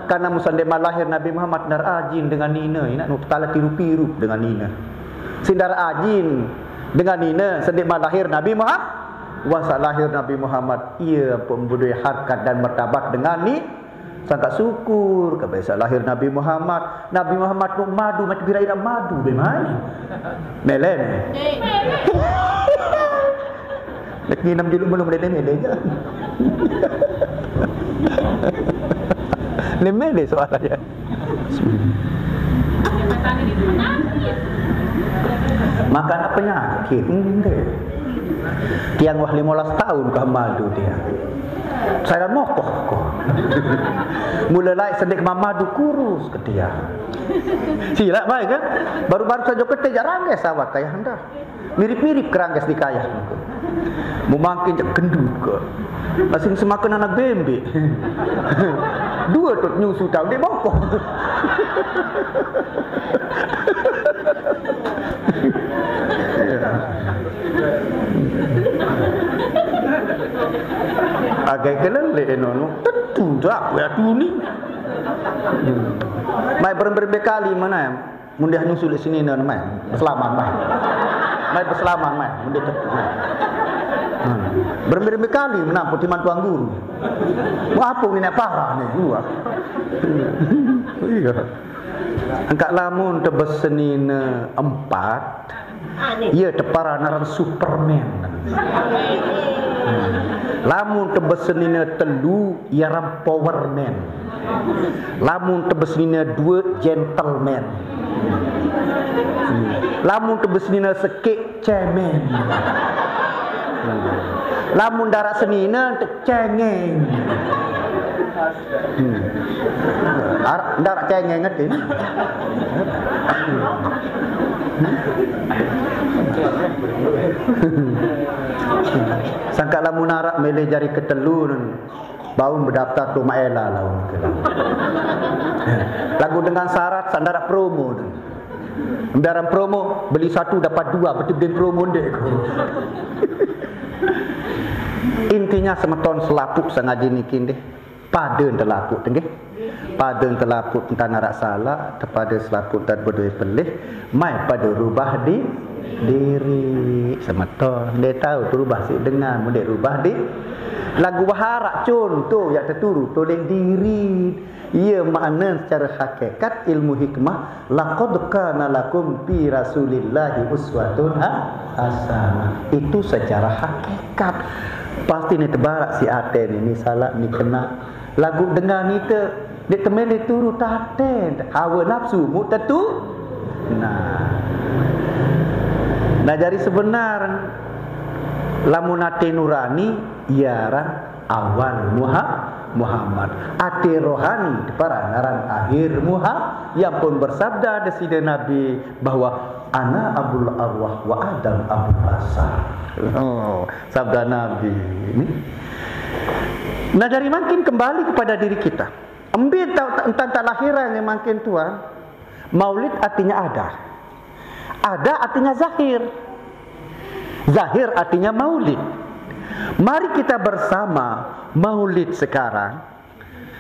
Karena musan dema lahir Nabi Muhammad nar ajin dengan nina, ina nu tala tiru-piru dengan nina. Sindar ajin dengan nina sendek lahir Nabi Muhammad. Wasa lahir Nabi Muhammad ia pembudui harkat dan martabat dengan ni. Sangka syukur ke biasa lahir Nabi Muhammad. Nabi Muhammad tu madu macam bira ira madu be mai. Melen. Lagi enam julu belum ada mele je. Lima deh soal aja. Makan apa penyakit? Enggak. Tiang wah lima belas tahun ke madu tiang. Saya mokoh ko. Mula lai sedik mamadu kurus ke tiang. Silap baik kan? Baru-baru saja kete jarang ya sawat kayak anda. Mirip-mirip kerangkes di kayah. Mau makin cek gendut ke. Asing semakan anak bembe. Dua tu nyusu tahu dia bokok. Gai kelele nono, tetu dah aku ya tuni. Mai berembe-rembe kali mana ya? Mundiah nyusul di sini nan mai. Berselamat mai. Mai berselamat mai. Mundiah tetu mai. Hmm. Berembe-rembe kali menampu timan tuan guru. Mau apa ni nak parah ni? Gua. Iya. Engkak lamun tebes senine empat, iya tepara naran Superman. Hmm. Lamun tebes senine telu, iya ran Power Man. Lamun tebes senine dua, Gentleman. Hmm. Lamun tebes senine sekik, cemen. Lamun darak senine, te cengeng. Hmm. Ar-, darak cengeng ngerti? Sangka lamun arak milih jari ketelu nun. Bau berdaftar tu Maela lawan ke lawan. Lagu dengan syarat sandarak promo nun. Biaran promo, beli satu dapat dua, betul-betul promo ndek ko. Intinya semeton selapuk sengaji niki ndeh. Pada telapuk tenggih. Pada telapuk tentang narak salah, tepada selapuk tak berdua pelih, mai pada rubah di diri semeton. Dia tahu tu rubah si dengan, mudik rubah di lagu baharak contoh yang terturu toleh diri. Ia makna secara hakikat ilmu hikmah, laqad kana lakum fi Rasulillahi uswatun ha-, hasanah. Itu secara hakikat. Pasti ni tebarak si ate ni, ni salah, ni kena. Lagu dengar ni te, dek temele turu taten, hawa nafsu mu tetu. Nah. Nah, jari sebenar lamun ate nurani, iya ran awal Muha-, Muhammad. Ate rohani para ngaran akhir Muha-, yang pun bersabda Deside Nabi bahwa ana abul arwah wa Adam abul basar. Oh, sabda Nabi ini. Nah, dari makin kembali kepada diri kita. Embi tau ta-, entan tak lahiran yang makin tuan. Maulid artinya ada. Ada artinya zahir. Zahir artinya maulid. Mari kita bersama maulid sekarang.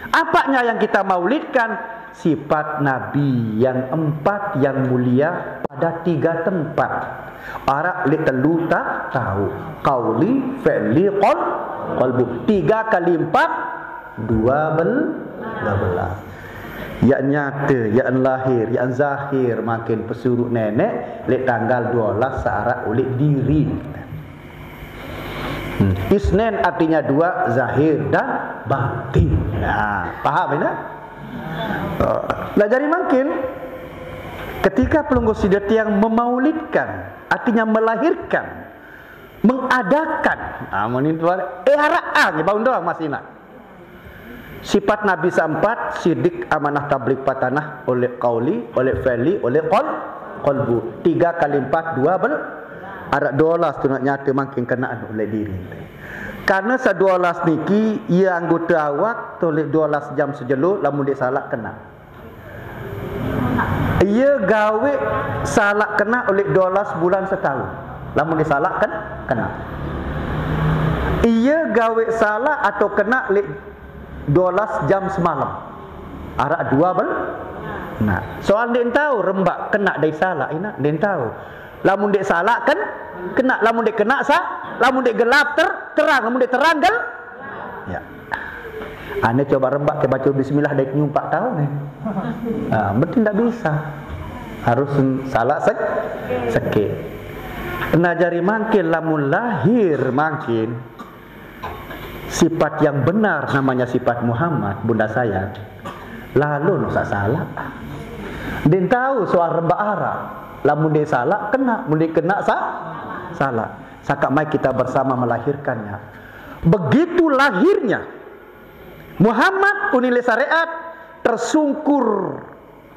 Apanya yang kita maulidkan? Sifat Nabi yang empat yang mulia pada tiga tempat. Arak lek telu tak tahu. Qauli, fi'li, qal-, qalbu. Tiga kali empat, dua bel-, dua belas. Yak nyata, yak lahir, yak zahir makin pesuruk nenek, lek tanggal dua belas searak ulik diri. Hmm. Isnen artinya dua, zahir dan batin. Nah, paham ini? Nah, jadi makin ketika pelungguh sida tiang memaulidkan, artinya melahirkan, mengadakan. Ah, mun itu, eh, araan, ya, bau doang masih nak. Sifat Nabi saempat, sidik, amanah, tablig, patanah, oleh qauli, oleh fi'li, oleh qal-, qalbu. Tiga kali empat, dua bel-, arak dua belas tu nak nyata makin kenaan oleh diri. Karena sa dua belas niki, ia anggota awak, toleh dua belas jam sejelo, lamun dek salak kena. Ia gawe salak kena oleh dua belas bulan setahun. Lamun disalak ken-, kena. Ia gawe salak atau kena lek dua belas jam semalam. Arak dua bel-, nah, soal ndik tahu rembak kena dari salak ina, ndik tahu. Lamun dek salak ken-, kena, lamun dek kena sa-, lamun dek gelap ter-, terang, lamun dek terang gel-, ya. Ane coba rembak ke baca bismillah dek nyumpak tahu nih. Ah, berarti ndak bisa. Harus salak sek-, sekit. Nah, jari makin lamun lahir makin sifat yang benar namanya sifat Muhammad, bunda sayang. Lalu nusak salak. Ndik tahu soal rembak arak. Lamun dek salak kena, mun dek kena sa-, salak. Sakak mai kita bersama melahirkannya. Begitu lahirnya Muhammad unile syariat, tersungkur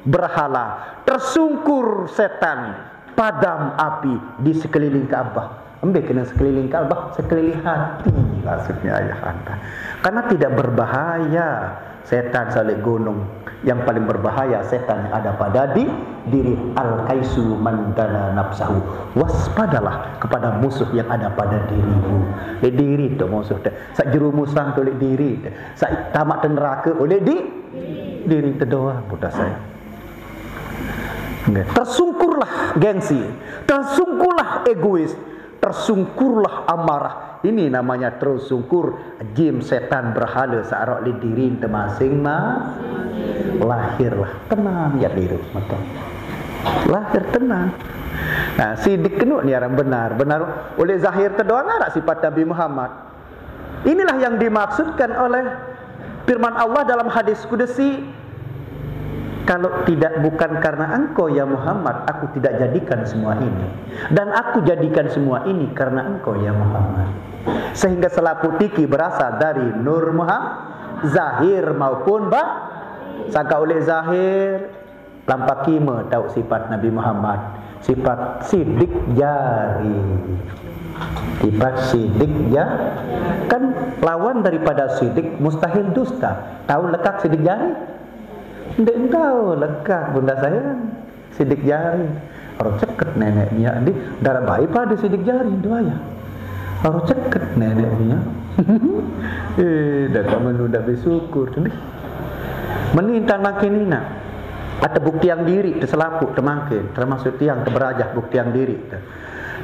berhala, tersungkur setan, padam api di sekeliling Ka'bah. Embe kena sekeliling Ka'bah, sekeliling hati maksudnya ayah anda. Karena tidak berbahaya setan salek gunung. Yang paling berbahaya setan yang ada pada di diri, al-kaisu man dana nafsahu. Waspadalah kepada musuh yang ada pada dirimu. Di diri tu musuh tu. Sak jerumusang tu oleh diri tu. Sak tamat neraka oleh di diri tu doang, budak saya. Nggih. Tersungkurlah gengsi, tersungkurlah egois, tersungkurlah amarah. Ini namanya tersungkur jim setan berhala searok li diri ente masing-masing. Lahirlah tenang ya diri. Betul. Lahir tenang. Nah, sidik kenu ni orang benar. Benar oleh zahir tu doang arak sifat Nabi Muhammad. Inilah yang dimaksudkan oleh firman Allah dalam hadis kudusi, "Kalau tidak bukan karena engkau ya Muhammad, aku tidak jadikan semua ini. Dan aku jadikan semua ini karena engkau ya Muhammad." Sehingga selaput tiki berasal dari Nur Muhammad, zahir maupun ba. Sangka oleh zahir, lampaki me tau sifat Nabi Muhammad, sifat sidik jari. Sifat sidik ja. Kan lawan daripada sidik mustahil dusta. Tau lekak sidik jari? Ndeq tau lekak, bunda sayang. Sidik jari. Aro ceket nenek miak di darah bayi pada sidik jari tu ayah. Aro ceket nenek miak. Eh, dah tak menu dah bersyukur tu. Meni tentang kini nak. Atau bukti yang diri terselaput temangkin, termasuk tiang keberajah bukti yang diri tu.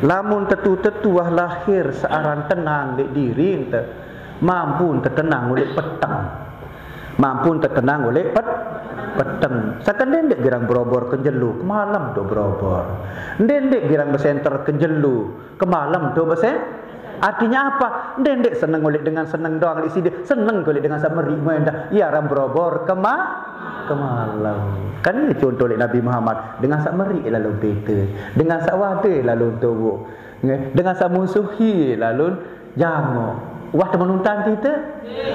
Lamun tetu-tetu wah lahir searan tenang lek diri ente, mampu ente tenang oleh peteng. Mampu ente tenang oleh pet, peteng. Saka ndeq girang berobor ke jelo, kemalem tu berobor. Ndeq girang besenter ke jelo, kemalem tu besen. Artinya apa? Ndeq seneng oleh dengan seneng doang lek side, seneng oleh dengan sak meri mendah. Iya ram berobor kema, kemalem. Kan ini contoh lek Nabi Muhammad, dengan sak meri lalu bete, dengan sak wade lalu tuwuk. Nggih, dengan sak musuhi lalu jango. Wah, teman untan kita.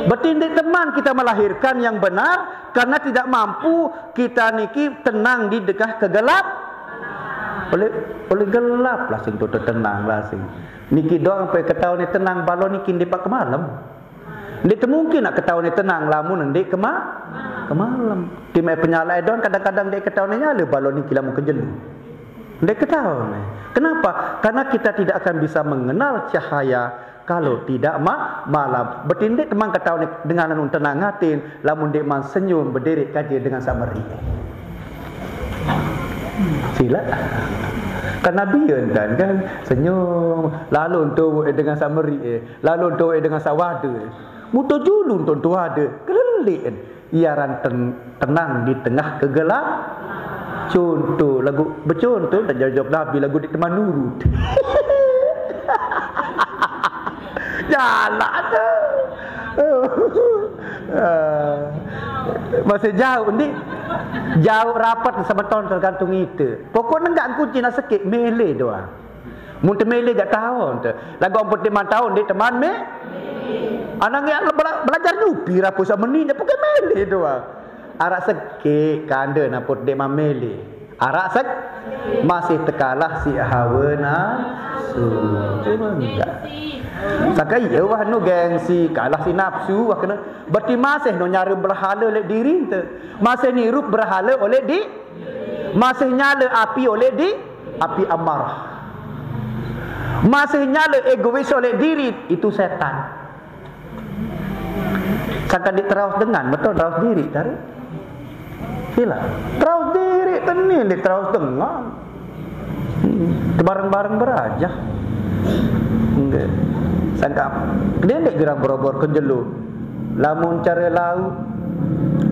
Berarti ndeq teman kita melahirkan yang benar karena tidak mampu kita niki tenang di dengah kegelap. Oleh, oleh gelap lah sing tu tenang lah sing. Niki doang sampai ketahuan tenang balon niki ndeq pak kemalem. Ndeq temungkin nak ketahuan tenang lamun ndeq kema, kemalem. Timek penyalai doang kadang-kadang ndeq ketahuan nyala balon niki lamun kejelu. Ndeq ketahuan. Kenapa? Karena kita tidak akan bisa mengenal cahaya kalau tidak ma, malam. Berarti ndeq teman ketahuan dengan anu tenang atin, lamun ndeq man senyum berdiri kaji dengan sak meri. Sila. Kan Nabi kan, kan senyum, lalu tu dengan sak meri, lalu tu dengan sak wade. Muto julu tu wade, kelelik. Iaran ten, tenang di tengah kegelap. Contoh lagu, bercontoh tak jawab Nabi lagu di teman nurut. Jalan tu. Ah. Masih jauh ni. Jauh rapat semeton tergantung itu. Pokoknya enggak kunci nak sekit milih doang. Mun temele jak taun te. Lagu ampun teman taun dek teman me. Anang ya bela, belajar nyupi rapu sak meni je pakai mele doang. Arak sekik kande naput dek mamele. Arak sek masih tekalah si hawa nafsu. Cuma enggak. Sakai ya wah nu gengsi kalah si nafsu wah kena. Berarti masih no nyara berhala oleh diri te. Masih nirup berhala oleh di masih nyala api oleh di api amarah. Masih nyala egois oleh diri, itu setan. Sangka dik teraus dengan, betul teraus diri tadi. Sila. Teraus diri teni dik teraus dengan. Hmm, bareng-bareng beraja. Enggak. Sangka dia ndik girang berobor ke jelu. Lamun cara lau,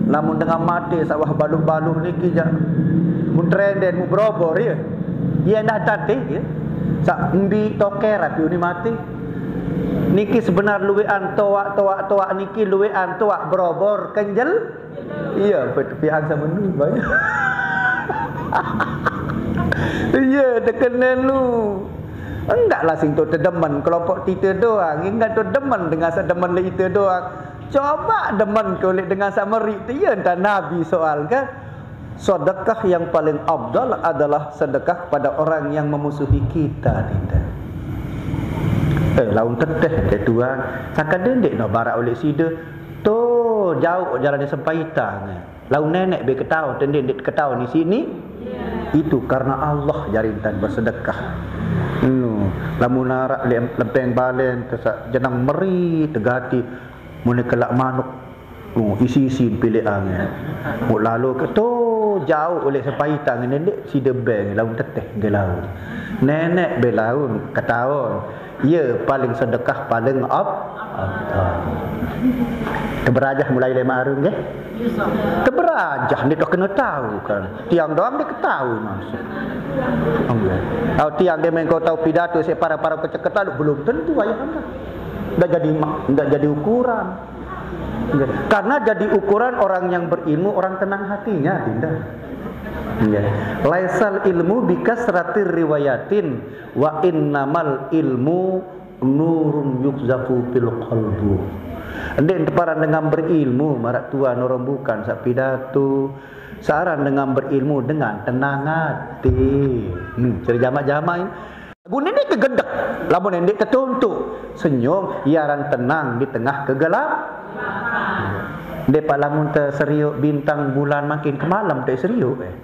lamun dengan mate sawah baluh-baluh niki jak. Mun trenden mu berobor ya. Iya dah tadi ya. Sak embi toker api uni mate. Niki sebenar luwean toak, toak, toak niki luwean toak berobor kenjel. Iya, pihak sama nu banyak. Iya, tekenen lu. Enggaklah sing tu tedemen kelompok kita doang. Enggak tu demen dengan sedemen le kita doang. Coba demen kulit dengan sama ri tu ya entah Nabi soal kan. Sedekah yang paling afdal adalah sedekah pada orang yang memusuhi kita, Dinda. Eh, laun teteh ke tuan. Sakadin dek no barak oleh sida. Tu jauh jalan di Sempaitang. Laun nenek be ketaun, tende ndeq ketaun isiq ni. Itu karena Allah jari ntan bersedekah. Eno, lamun araq lem-, lempeng balen, tesak jeneng meri, tegati, mune kelaq manuk. Oh, isi-isi pileqange. Muk lalo ke to, jauq oleh sepaitang, ndeq side beng, laun teteh nggih laun. Nenek be laun ketaun. Iya, paling sedekah, paling af-, afdal. Teberajah mulai lemaq aru, nggih? Teberajah, ndeq kena tau kan. Tiang doang ndeq ketahu maksud. Nggih. Tau tiang ndeq mengko tau pidato siq para-para keceketan, belum tentu ayah anda. Ndeq jadi ma-, ndeq jadi ukuran. Nggih. Karena jadi ukuran orang yang berilmu, orang tenang hatinya, Dinda. Nggih. Laisal ilmu bikasratir riwayatin, wa innamal ilmu nurun yukzafu fil qalbu. Ndeq teparan dengan berilmu, maraq tuan orang bukan saq pidato. Searan dengan berilmu dengan tenang hati. Hmm, cari jamak-jamak ini. Lagu ni ndeq kegedek, lamun ndeq tetuntuk. Senyum, iaran tenang di tengah kegelap. Ndeq paq lamun teseriuq bintang bulan mangkin kemalem teq seriuq, eh.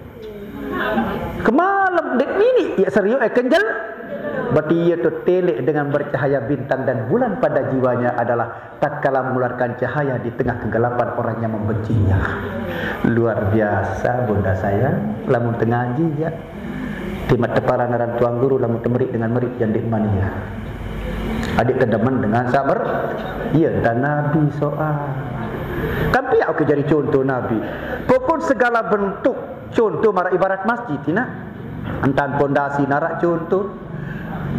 Kemalem ndeq mini, ya seriuq, eh, kenjel. Berarti ia tu telek dengan bercahaya bintang dan bulan pada jiwanya adalah tatkala mengeluarkan cahaya di tengah kegelapan orang yang membencinya. Luar biasa, Bunda sayang, lamun tengaji ya. Timaq teparan aran tuan guru, lamun temeriq dengan meriq, jandik mania. Adeq tedemen dengan sabar. Iya, dan Nabi soal. Kan piaq oke jari contoh Nabi. Pokok segala bentuk contoh maraq ibarat masjid, nah. Entan pondasi naraq contoh,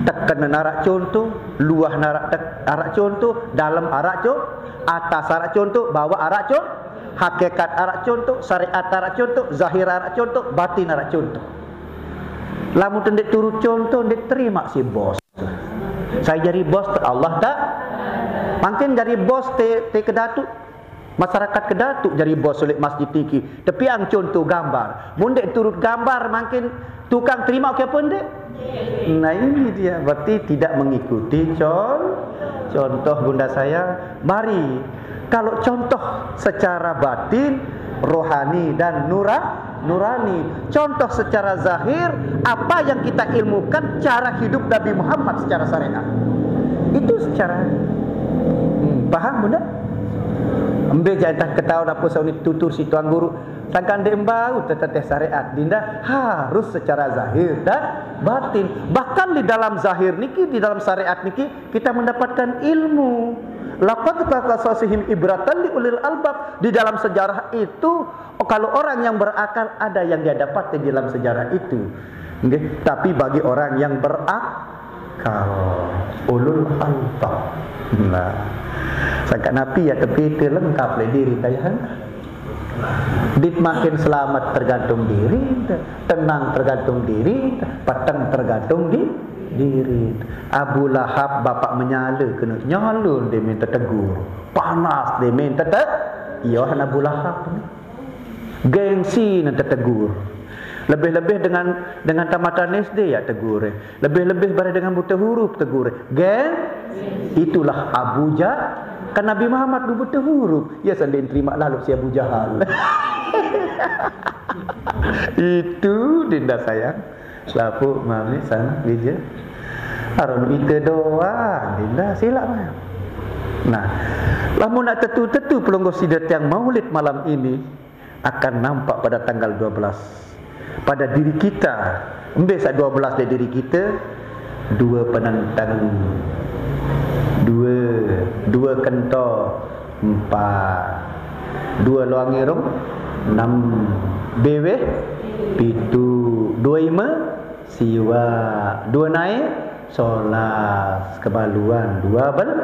teken naraq contoh, luah naraq tek-, araq contoh, dalem araq co-, atas araq contoh, bawaq araq co-, hakikat araq contoh, syariat araq contoh, zahir araq contoh, batin araq contoh. Lamun te ndeq turut contoh, ndeq terimaq siq bos. Sai jari bos te Allah tak? Mangkin jari bos te, te kedatu. Masyarakat kedatu jari bos leq masjid niki. Tepiang contoh gambar. Mun ndeq turut gambar, mangkin tukang terimaq oke apa ndeq? Nah, ini dia. Berarti tidak mengikuti con-, contoh, Bunda saya. Mari, kalau contoh secara batin, rohani dan nura-, nurani. Contoh secara zahir, apa yang kita ilmukan cara hidup Nabi Muhammad secara syariat. Itu secara, hmm, paham, Bunda? Embe jaq entan ketaun ape saq unin tutur siq tuan guru. Sangkan ndeq mbau teteteh syariat, Dinda, harus secara zahir dan batin. Bahkan di dalam zahir niki, di dalam syariat niki, kita mendapatkan ilmu. Laqad fi qasasihim ibratan li ulil albab. Di dalam sejarah itu, kalau orang yang berakal, ada yang dia dapati di dalam sejarah itu. Nggih, tapi bagi orang yang berakal, ulul albab. Nah, sangkan napi ya, tapi itu lengkap leq diri, kayang. Dit makin selamet tergantung diri, tenang tergantung diri, peteng tergantung di diri. Abu Lahab bapak menyala kena nyala, dia minta tegur. Panas, dia minta te-, iya, Abu Lahab ni. Gengsi nang tetegur. Lebih-lebih dengan, dengan tamatan S D ya tegur. Lebih-lebih bareh dengan buta huruf tegur. Geng, itulah Abu Jah-, kan Nabi Muhammad du buta huruf. Ya sanding terima lalu si Abu Jahal. Itu Dinda sayang. Selapuq mami sana bija. Aron ite doang, Dinda, silaq, Bang. Nah, lamun nak tetu-tetu pelungguh side tiang maulid malam ini, akan nampak pada tanggal dua belas. Pada diri kita, embe saq dua belas dari diri kita, dua penenteng, dua, dua kentok, empat, dua loang irung, enam, beweh, pitu, dua ime, siwaq, dua nae, solas, kebaluan, dua bel-,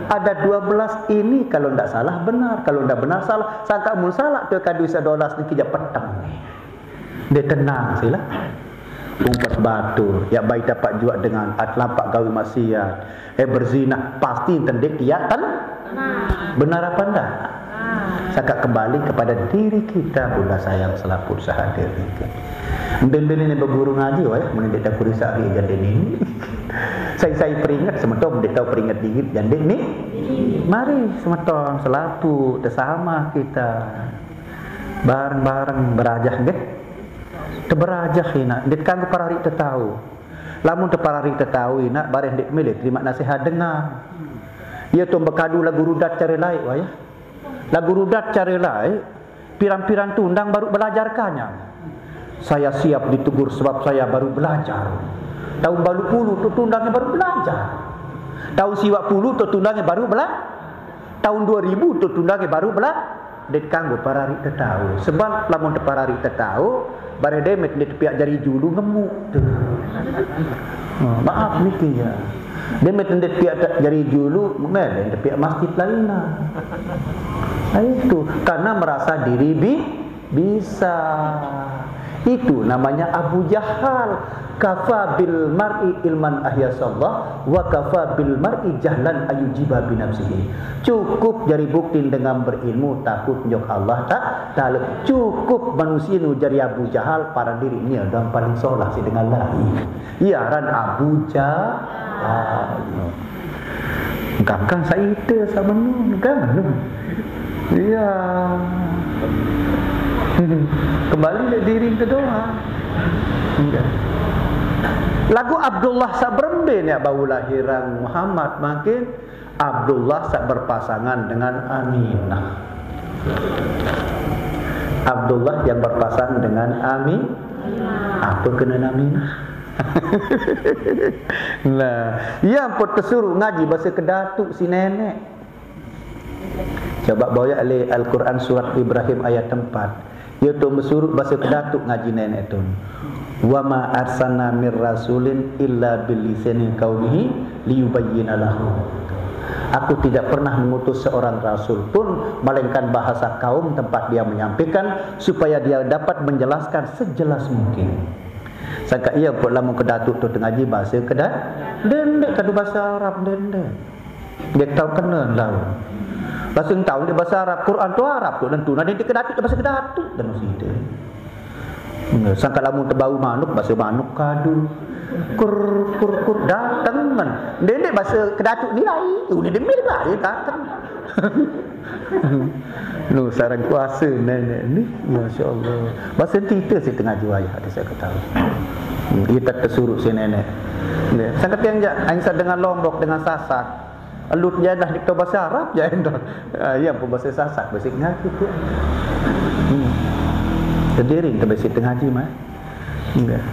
ada dua belas ini kalau ndak salah benar, kalau ndak benar salah. Sangkaq mun salaq tu kadu sedolas niki jaq peteng. Ndeq tenang silaq. Umpet batur, yaq bai tapak juaq dengan at lampaq gawe maksiat. Eh, berzinah, pasti tendik tiaq ten-, benar apa ndak? Sangkaq kembali kepada diri kita, Bunda sayang, selapuq sahadir niki. Mbe-mbe ni beguru ngaji, wah, mending ndeq tau kurisaq ari jande ni. Sai-sai peringet semeton, ndeq tau peringet diri jande ni. Mari semeton selapuq tesamah kita. Bareng-bareng berajah nggih. Teu berajah inaq, ndeq kanggo pararik tetau. Lamun teu pararik tetau inaq, bareh ndeq mele terimaq nasehat dengan. Ie to bekadu lagu rudat care laeq, wayah. Lagu rudat care laeq, pirang-pirang tundang baruq belajar kanyang. Saya siap ditegur sebab saya baru belajar. Taun baluq pulu to tundangnge baruq belajar. Taun siwaq pulu to tundangnge baruq bela-, taun due ribu to tundangnge baruq bela-, ndeq kanggo pararik tetau. Sebab lamun tepararik tetau, bareh demet ndeq tepiaq jari julu ngemuk tu. Oh, maaf niki ya. Demet ndeq piaq ta-, jari julu, mele ndeq piaq masjid lainna. Nah, itu karena merasa diri bi-, bisa. Itu namanya Abu Jahal. Kafa bil mar'i ilman ahyasallah, wa kafa bil mar'i jahlan ayujiba binafsihi. Cukup jari bukti dengan berilmu takut njok Allah ta-, Taala. Cukup manusie nu jari Abu Jahal, paran diriq nie doang paling solah siq dengan lain. Ie aran Abu Jahal. Kakang saq ite saq menu, kan menu. Iya. Kembali leq diri ente doang. Iya. Laguq Abdullah saq berembe ne bau lahiran Muhammad, mangkin Abdullah saq berpasangan dengan Aminah. Abdullah yang berpasangan dengan Ami-, apa kena Aminah? Nah, ie ampoq tesuruq ngaji base kedatuq siq neneq. Coba boyaq leq Al-Quran surat Ibrahim ayat empat. Ie to besuruq base kedatuq ngaji neneq to. "Wa ma arsalna mir rasulin illa bilisani qaumihi liyubayyina lahum." Aku tidak pernah mengutus seorang rasul pun melainkan bahasa kaum tempat dia menyampaikan supaya dia dapat menjelaskan sejelas mungkin. Sangkaq ie ampoq lamun kedatuq to tengaji base keda-, ndeq-ndeq kadu base Arab, ndeq-ndeq. Ndeq tao kenen laun. Base tao ndeq base Arab, Quran to Arab to nentu, nah ndeq kedatuq base kedatuq, dan side. Sangkaq lamun tebau manuk, base manuk kadu. Kur, kur, kur, datengen. Ndeq-ndeq base kedatuq nilai, une demir bae dateng. Nu sareng kuase neneq ni, masyaallah. Base tite siq tengaji wayah ade saq ketahu. Ite tesuruq siq neneq. Nggih. Sangkaq tiang jaq, ain saq dengan Lombok, dengan Sasak. Elut jadah ndeq tao base Arab, jaq ento. Ah, ie ampoq base Sasak, base ngaji tu. Hmm. Kediri ente base tengaji mah. Nggih.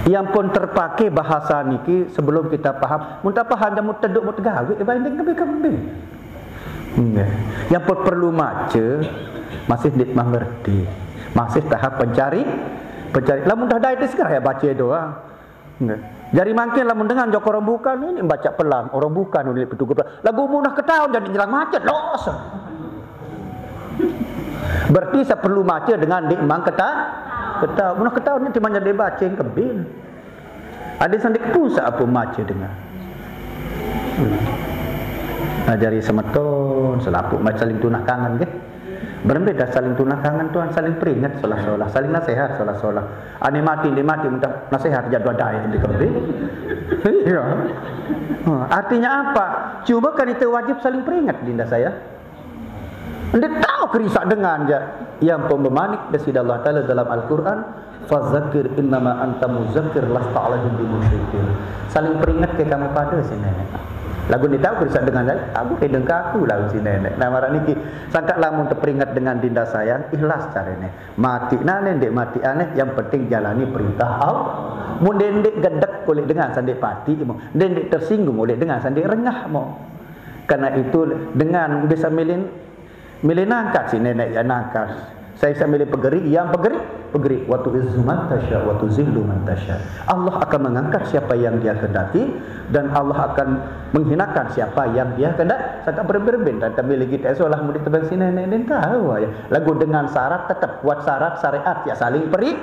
Ie ampoq terpake bahasa niki sebelum kita paham. Mun ta paham, jaq mun tedoq, mun tegawe, eh, bae ndeq kembe-kembe. Nggih. Yang pe-, perlu mace, masih ndeq mengerti. Masih tahap pencari, pencari. Lamun dah dait, segera ya bace doang. Nggih. Jari mangkin lamun dengan jok orang bukan ini baca pelan, orang bukan ini petugas pelan. Laguq mun dah ketaun jari nyelang macet, los. Berarti saq perlu mace dengan ndeq mang keta-, ketaun. Mun dah ketaun ini timaq jari bace kebin. Ade saq ndeq pusaq ape mace dengan. Nah, jari semeton selapuq mace saling tunah kangen nggih. Berembe dah saling tunah kangen tuan, saling peringet solah-solah, saling nasehat solah-solah. Ane mati, ndeq mati, mun dah nasehat jaq dua dae ndeq kembe. Iya. Nah, artinya apa? Cuma kan ite wajib saling peringet, Dinda saya. Ndeq tao kerisaq dengan jaq. Yang pembemanik Deside Allah Taala dalam Al-Quran, "Fadzakir innama anta mudzakir lasta alaihim bimusaitir." Saling peringet ke kamu pade siq neneq. Laguq ndeq tao kerisaq dengan jaq, aku edeng ke aku laun siq neneq. Nah, maraq niki, sangkaq lamun teperinget dengan Dinda sayang, ikhlas carene. Mati nane, ndeq mati aneh, yang penting jalani perintah Allah. Mun ndeq, ndeq gedek oleh dengan saq ndeq pati, mo. Ndeq, ndeq tersinggung oleh dengan saq ndeq rengah, mo. Karena itu, dengan bisa milih, milih nangkat siq neneq, ya nangkat. Sai saq milih pegeri, yang pegeri, pegeri. Wa tu'izzu man tasya, wa tuzillu man tasya. Allah akan mengangkat siapa yang Dia kehendaki, dan Allah akan menghinakan siapa yang Dia kehendak. Sangkaq berembe-rembe, dan kami lagi tak solah murid tebang siq neneq, ndeq tao, ya. Laguq dengan syarat, tetep kuat syarat syariat, ya saling peri-,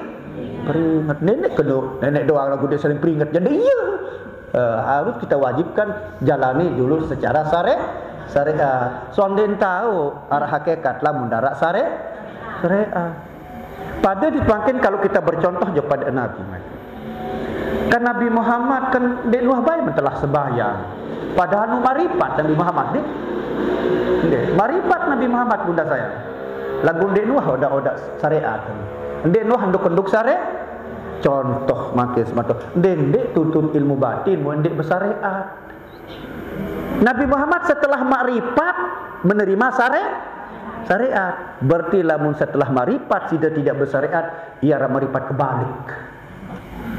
peringet. Neneq keno, neneq doang laguq ndeq saling peringet. Jadi iya. Eh, harus kita wajibkan jalani dulu secara syari-, syariat. Soal ndeq tao araq hakikat lamun ndaraq syari-, syariat. Pade dit mangkin kalau kita bercontoh jok pade Nabi. Kan Nabi Muhammad kan ndeq nuah bae mentelah sembahyang. Padahal nu maripat Nabi Muhammad nggih. Nggih, maripat Nabi Muhammad, Bunda saya. Lagu ndeq nuah odak-odak syariat. Ndeq nuah nduk-nduk syariat. Contoh mangkin semeton. Ndeq, ndeq tuntut ilmu batin, mun ndeq besyariat. Nabi Muhammad setelah makrifat menerima syari-, syariat. Berarti lamun setelah makrifat side tidak besyariat, ie araq makrifat kebalik.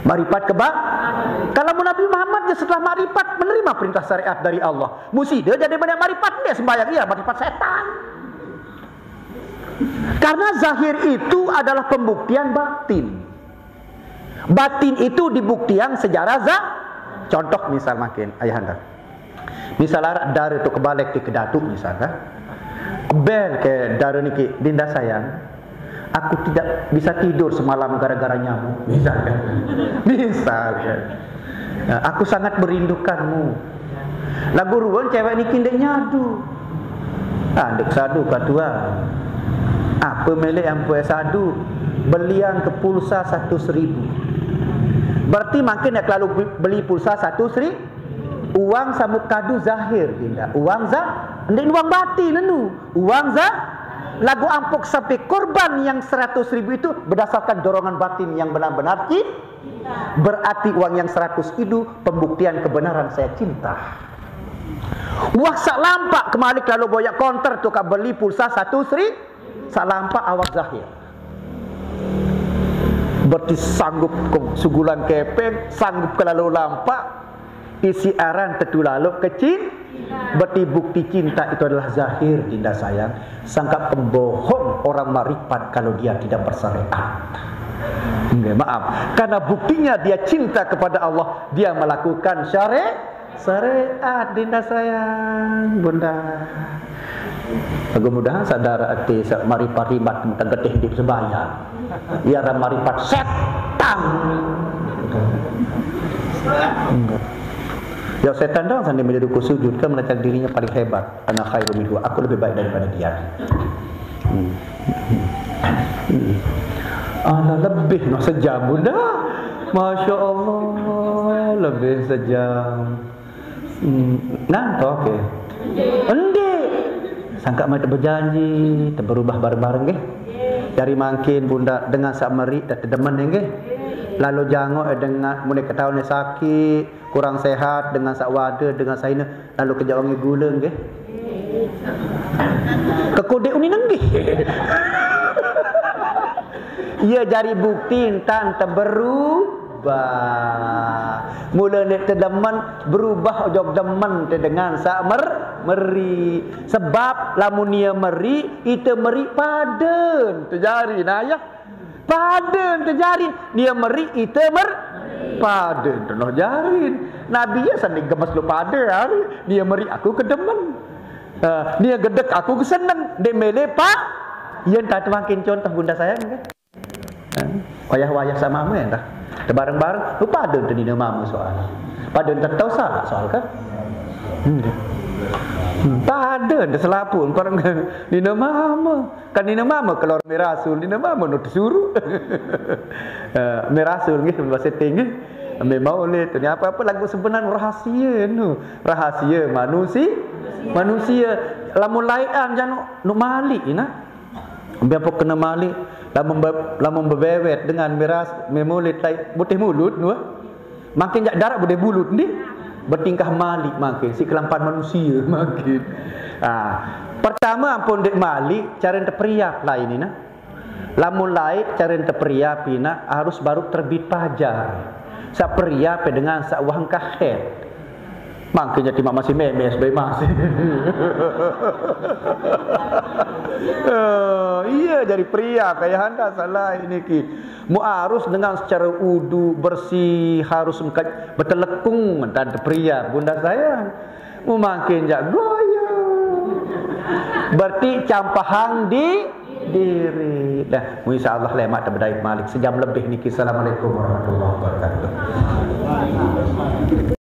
Makrifat keba-, kalau mun Nabi Muhammad, ie setelah makrifat menerima perintah syariat dari Allah. Mun side jari meleq makrifat, ndeq sembahyang, ie makrifat setan. Karena zahir itu adalah pembuktian batin. Batin itu dibuktiang secara za-, contoh misal mangkin, ayahanda. Misal araq dare tu kebaleq ti kedatu misal, kan? Bel ke dare niki, "Dinda sayang, aku tidak bisa tidur semalam gara-gara nyamuk," misal, kan? Misal, kan? "Nah, aku sangat merindukanmu." Laguq ruen cewek niki ndeq nyadu. Ah, ndeq sadu, katuan. Ape meleq ampoq sadu? Beliang ke pulsa satus ribu. Berarti mangkin ndeq lalo be-, beli pulsa satus ri-, uang samuq kadu zahir, Dinda. Uang za-, ndeq uang batin enu. Uang za-, laguq ampoq sampai korban yang seratus ribu itu berdasarkan dorongan batin yang benar-benar ci-, berarti uang yang seratus itu pembuktian kebenaran saya cinta. Wah, saq lampaq kemaliq lalo boyaq konter tu kaq beli pulsa satus ri-, saq lampaq awak zahir. Berarti sanggup ke sugulan kepeng, sanggup ke lalo lampaq, isiq aran tetu lalo kecin-, berarti bukti cinta itu adalah zahir, Dinda sayang. Sangkaq pembohong orang makrifat kalau dia tidak bersyariat. Nggih, maaf. Karena buktinya dia cinta kepada Allah, dia melakukan syari-, syariat, Dinda sayang, Bunda. Mudah-mudahan saq ndaraq ati saq makrifat ribat tegetih di sembahyang. Ie araq makrifat setan. Ya, setan doang saq ndeq mele diriku sujud, kan merasa dirinya paling hebat. "Ana khairum minhu, aku lebih baik daripada dia." Hmm. Hmm. Alah, lebih noh sejam, Bunda. Masya Allah, lebih sejam. Hmm. Nah, toh, oke. Ndeq. Sangkaq maiq tebejanji, teberubah bareng-bareng, nggih. Jari mangkin, Bunda, dengan saq meriq tedemen, nggih. Lalo jangoq, eh, dengan, mun ketahuan sakit, kurang sehat, dengan saq wade, dengan saq ine, lalo kejaq wangi gule, nggih. Kekodeq unin nggih. Ie jari bukti ntan teberubah. Mule ndeq tedemen, berubah ojok demen te dengan saq mer-, meriq. Sebab lamun ie meriq, ite meriq paden. Tejari, nah, ya. Paden tejarin, nie meriq ite mer-, paden tenoh jarin. Nabi ie saq ndeq gemes leq pade ari, nie meriq aku kedemen. Eh, nie gedek aku keseneng, ndeq mele pa-, yen tatu mangkin contoh Bunda sayang, nggih. Eh, wayah-wayah saq mame entah. Tebareng-bareng, lu paden te nine mame soal. Paden te tao salaq soal kan? Nggih. Hmm, paden te selapuq, bareng nine mame. Kan nine mame kelor mbe rasul, nine mame no tesuruq. Eh, mbe rasul nggih, mbe setting nggih. Mbe maulid, ni apa-apa lagu sebenar rahasie nu. Rahasie manusi-, manusie. Lamun laeqan jaq nu, nu maliq inah. Mbe apa kene maliq, lamun be-, lamun bebewet dengan mbe ras-, mbe maulid laeq, butih mulut nu. Mangkin jaq daraq butih mulut ni. Betingkah maliq mangkin, siq kelampan manusie mangkin. Ah, pertame ampun ndeq maliq, care teperiap lain inah. Lamun laeq care teperiap inah harus baruq terbit pajar. Saq periap dengan saq wah engkah haid. Mangkin jaq timaq masih memes bae masih. Eh, ie jari periap, ayahanda salah niki. Mu harus dengan secara udu bersih, harus engkaq betelekung, ntan teperiap, Bunda sayang. Mu mangkin jaq goyang. Berarti campahang di diri. Dah, mu insyaallah lemaq tebedait maliq sejam lebih niki. Assalamualaikum warahmatullahi wabarakatuh.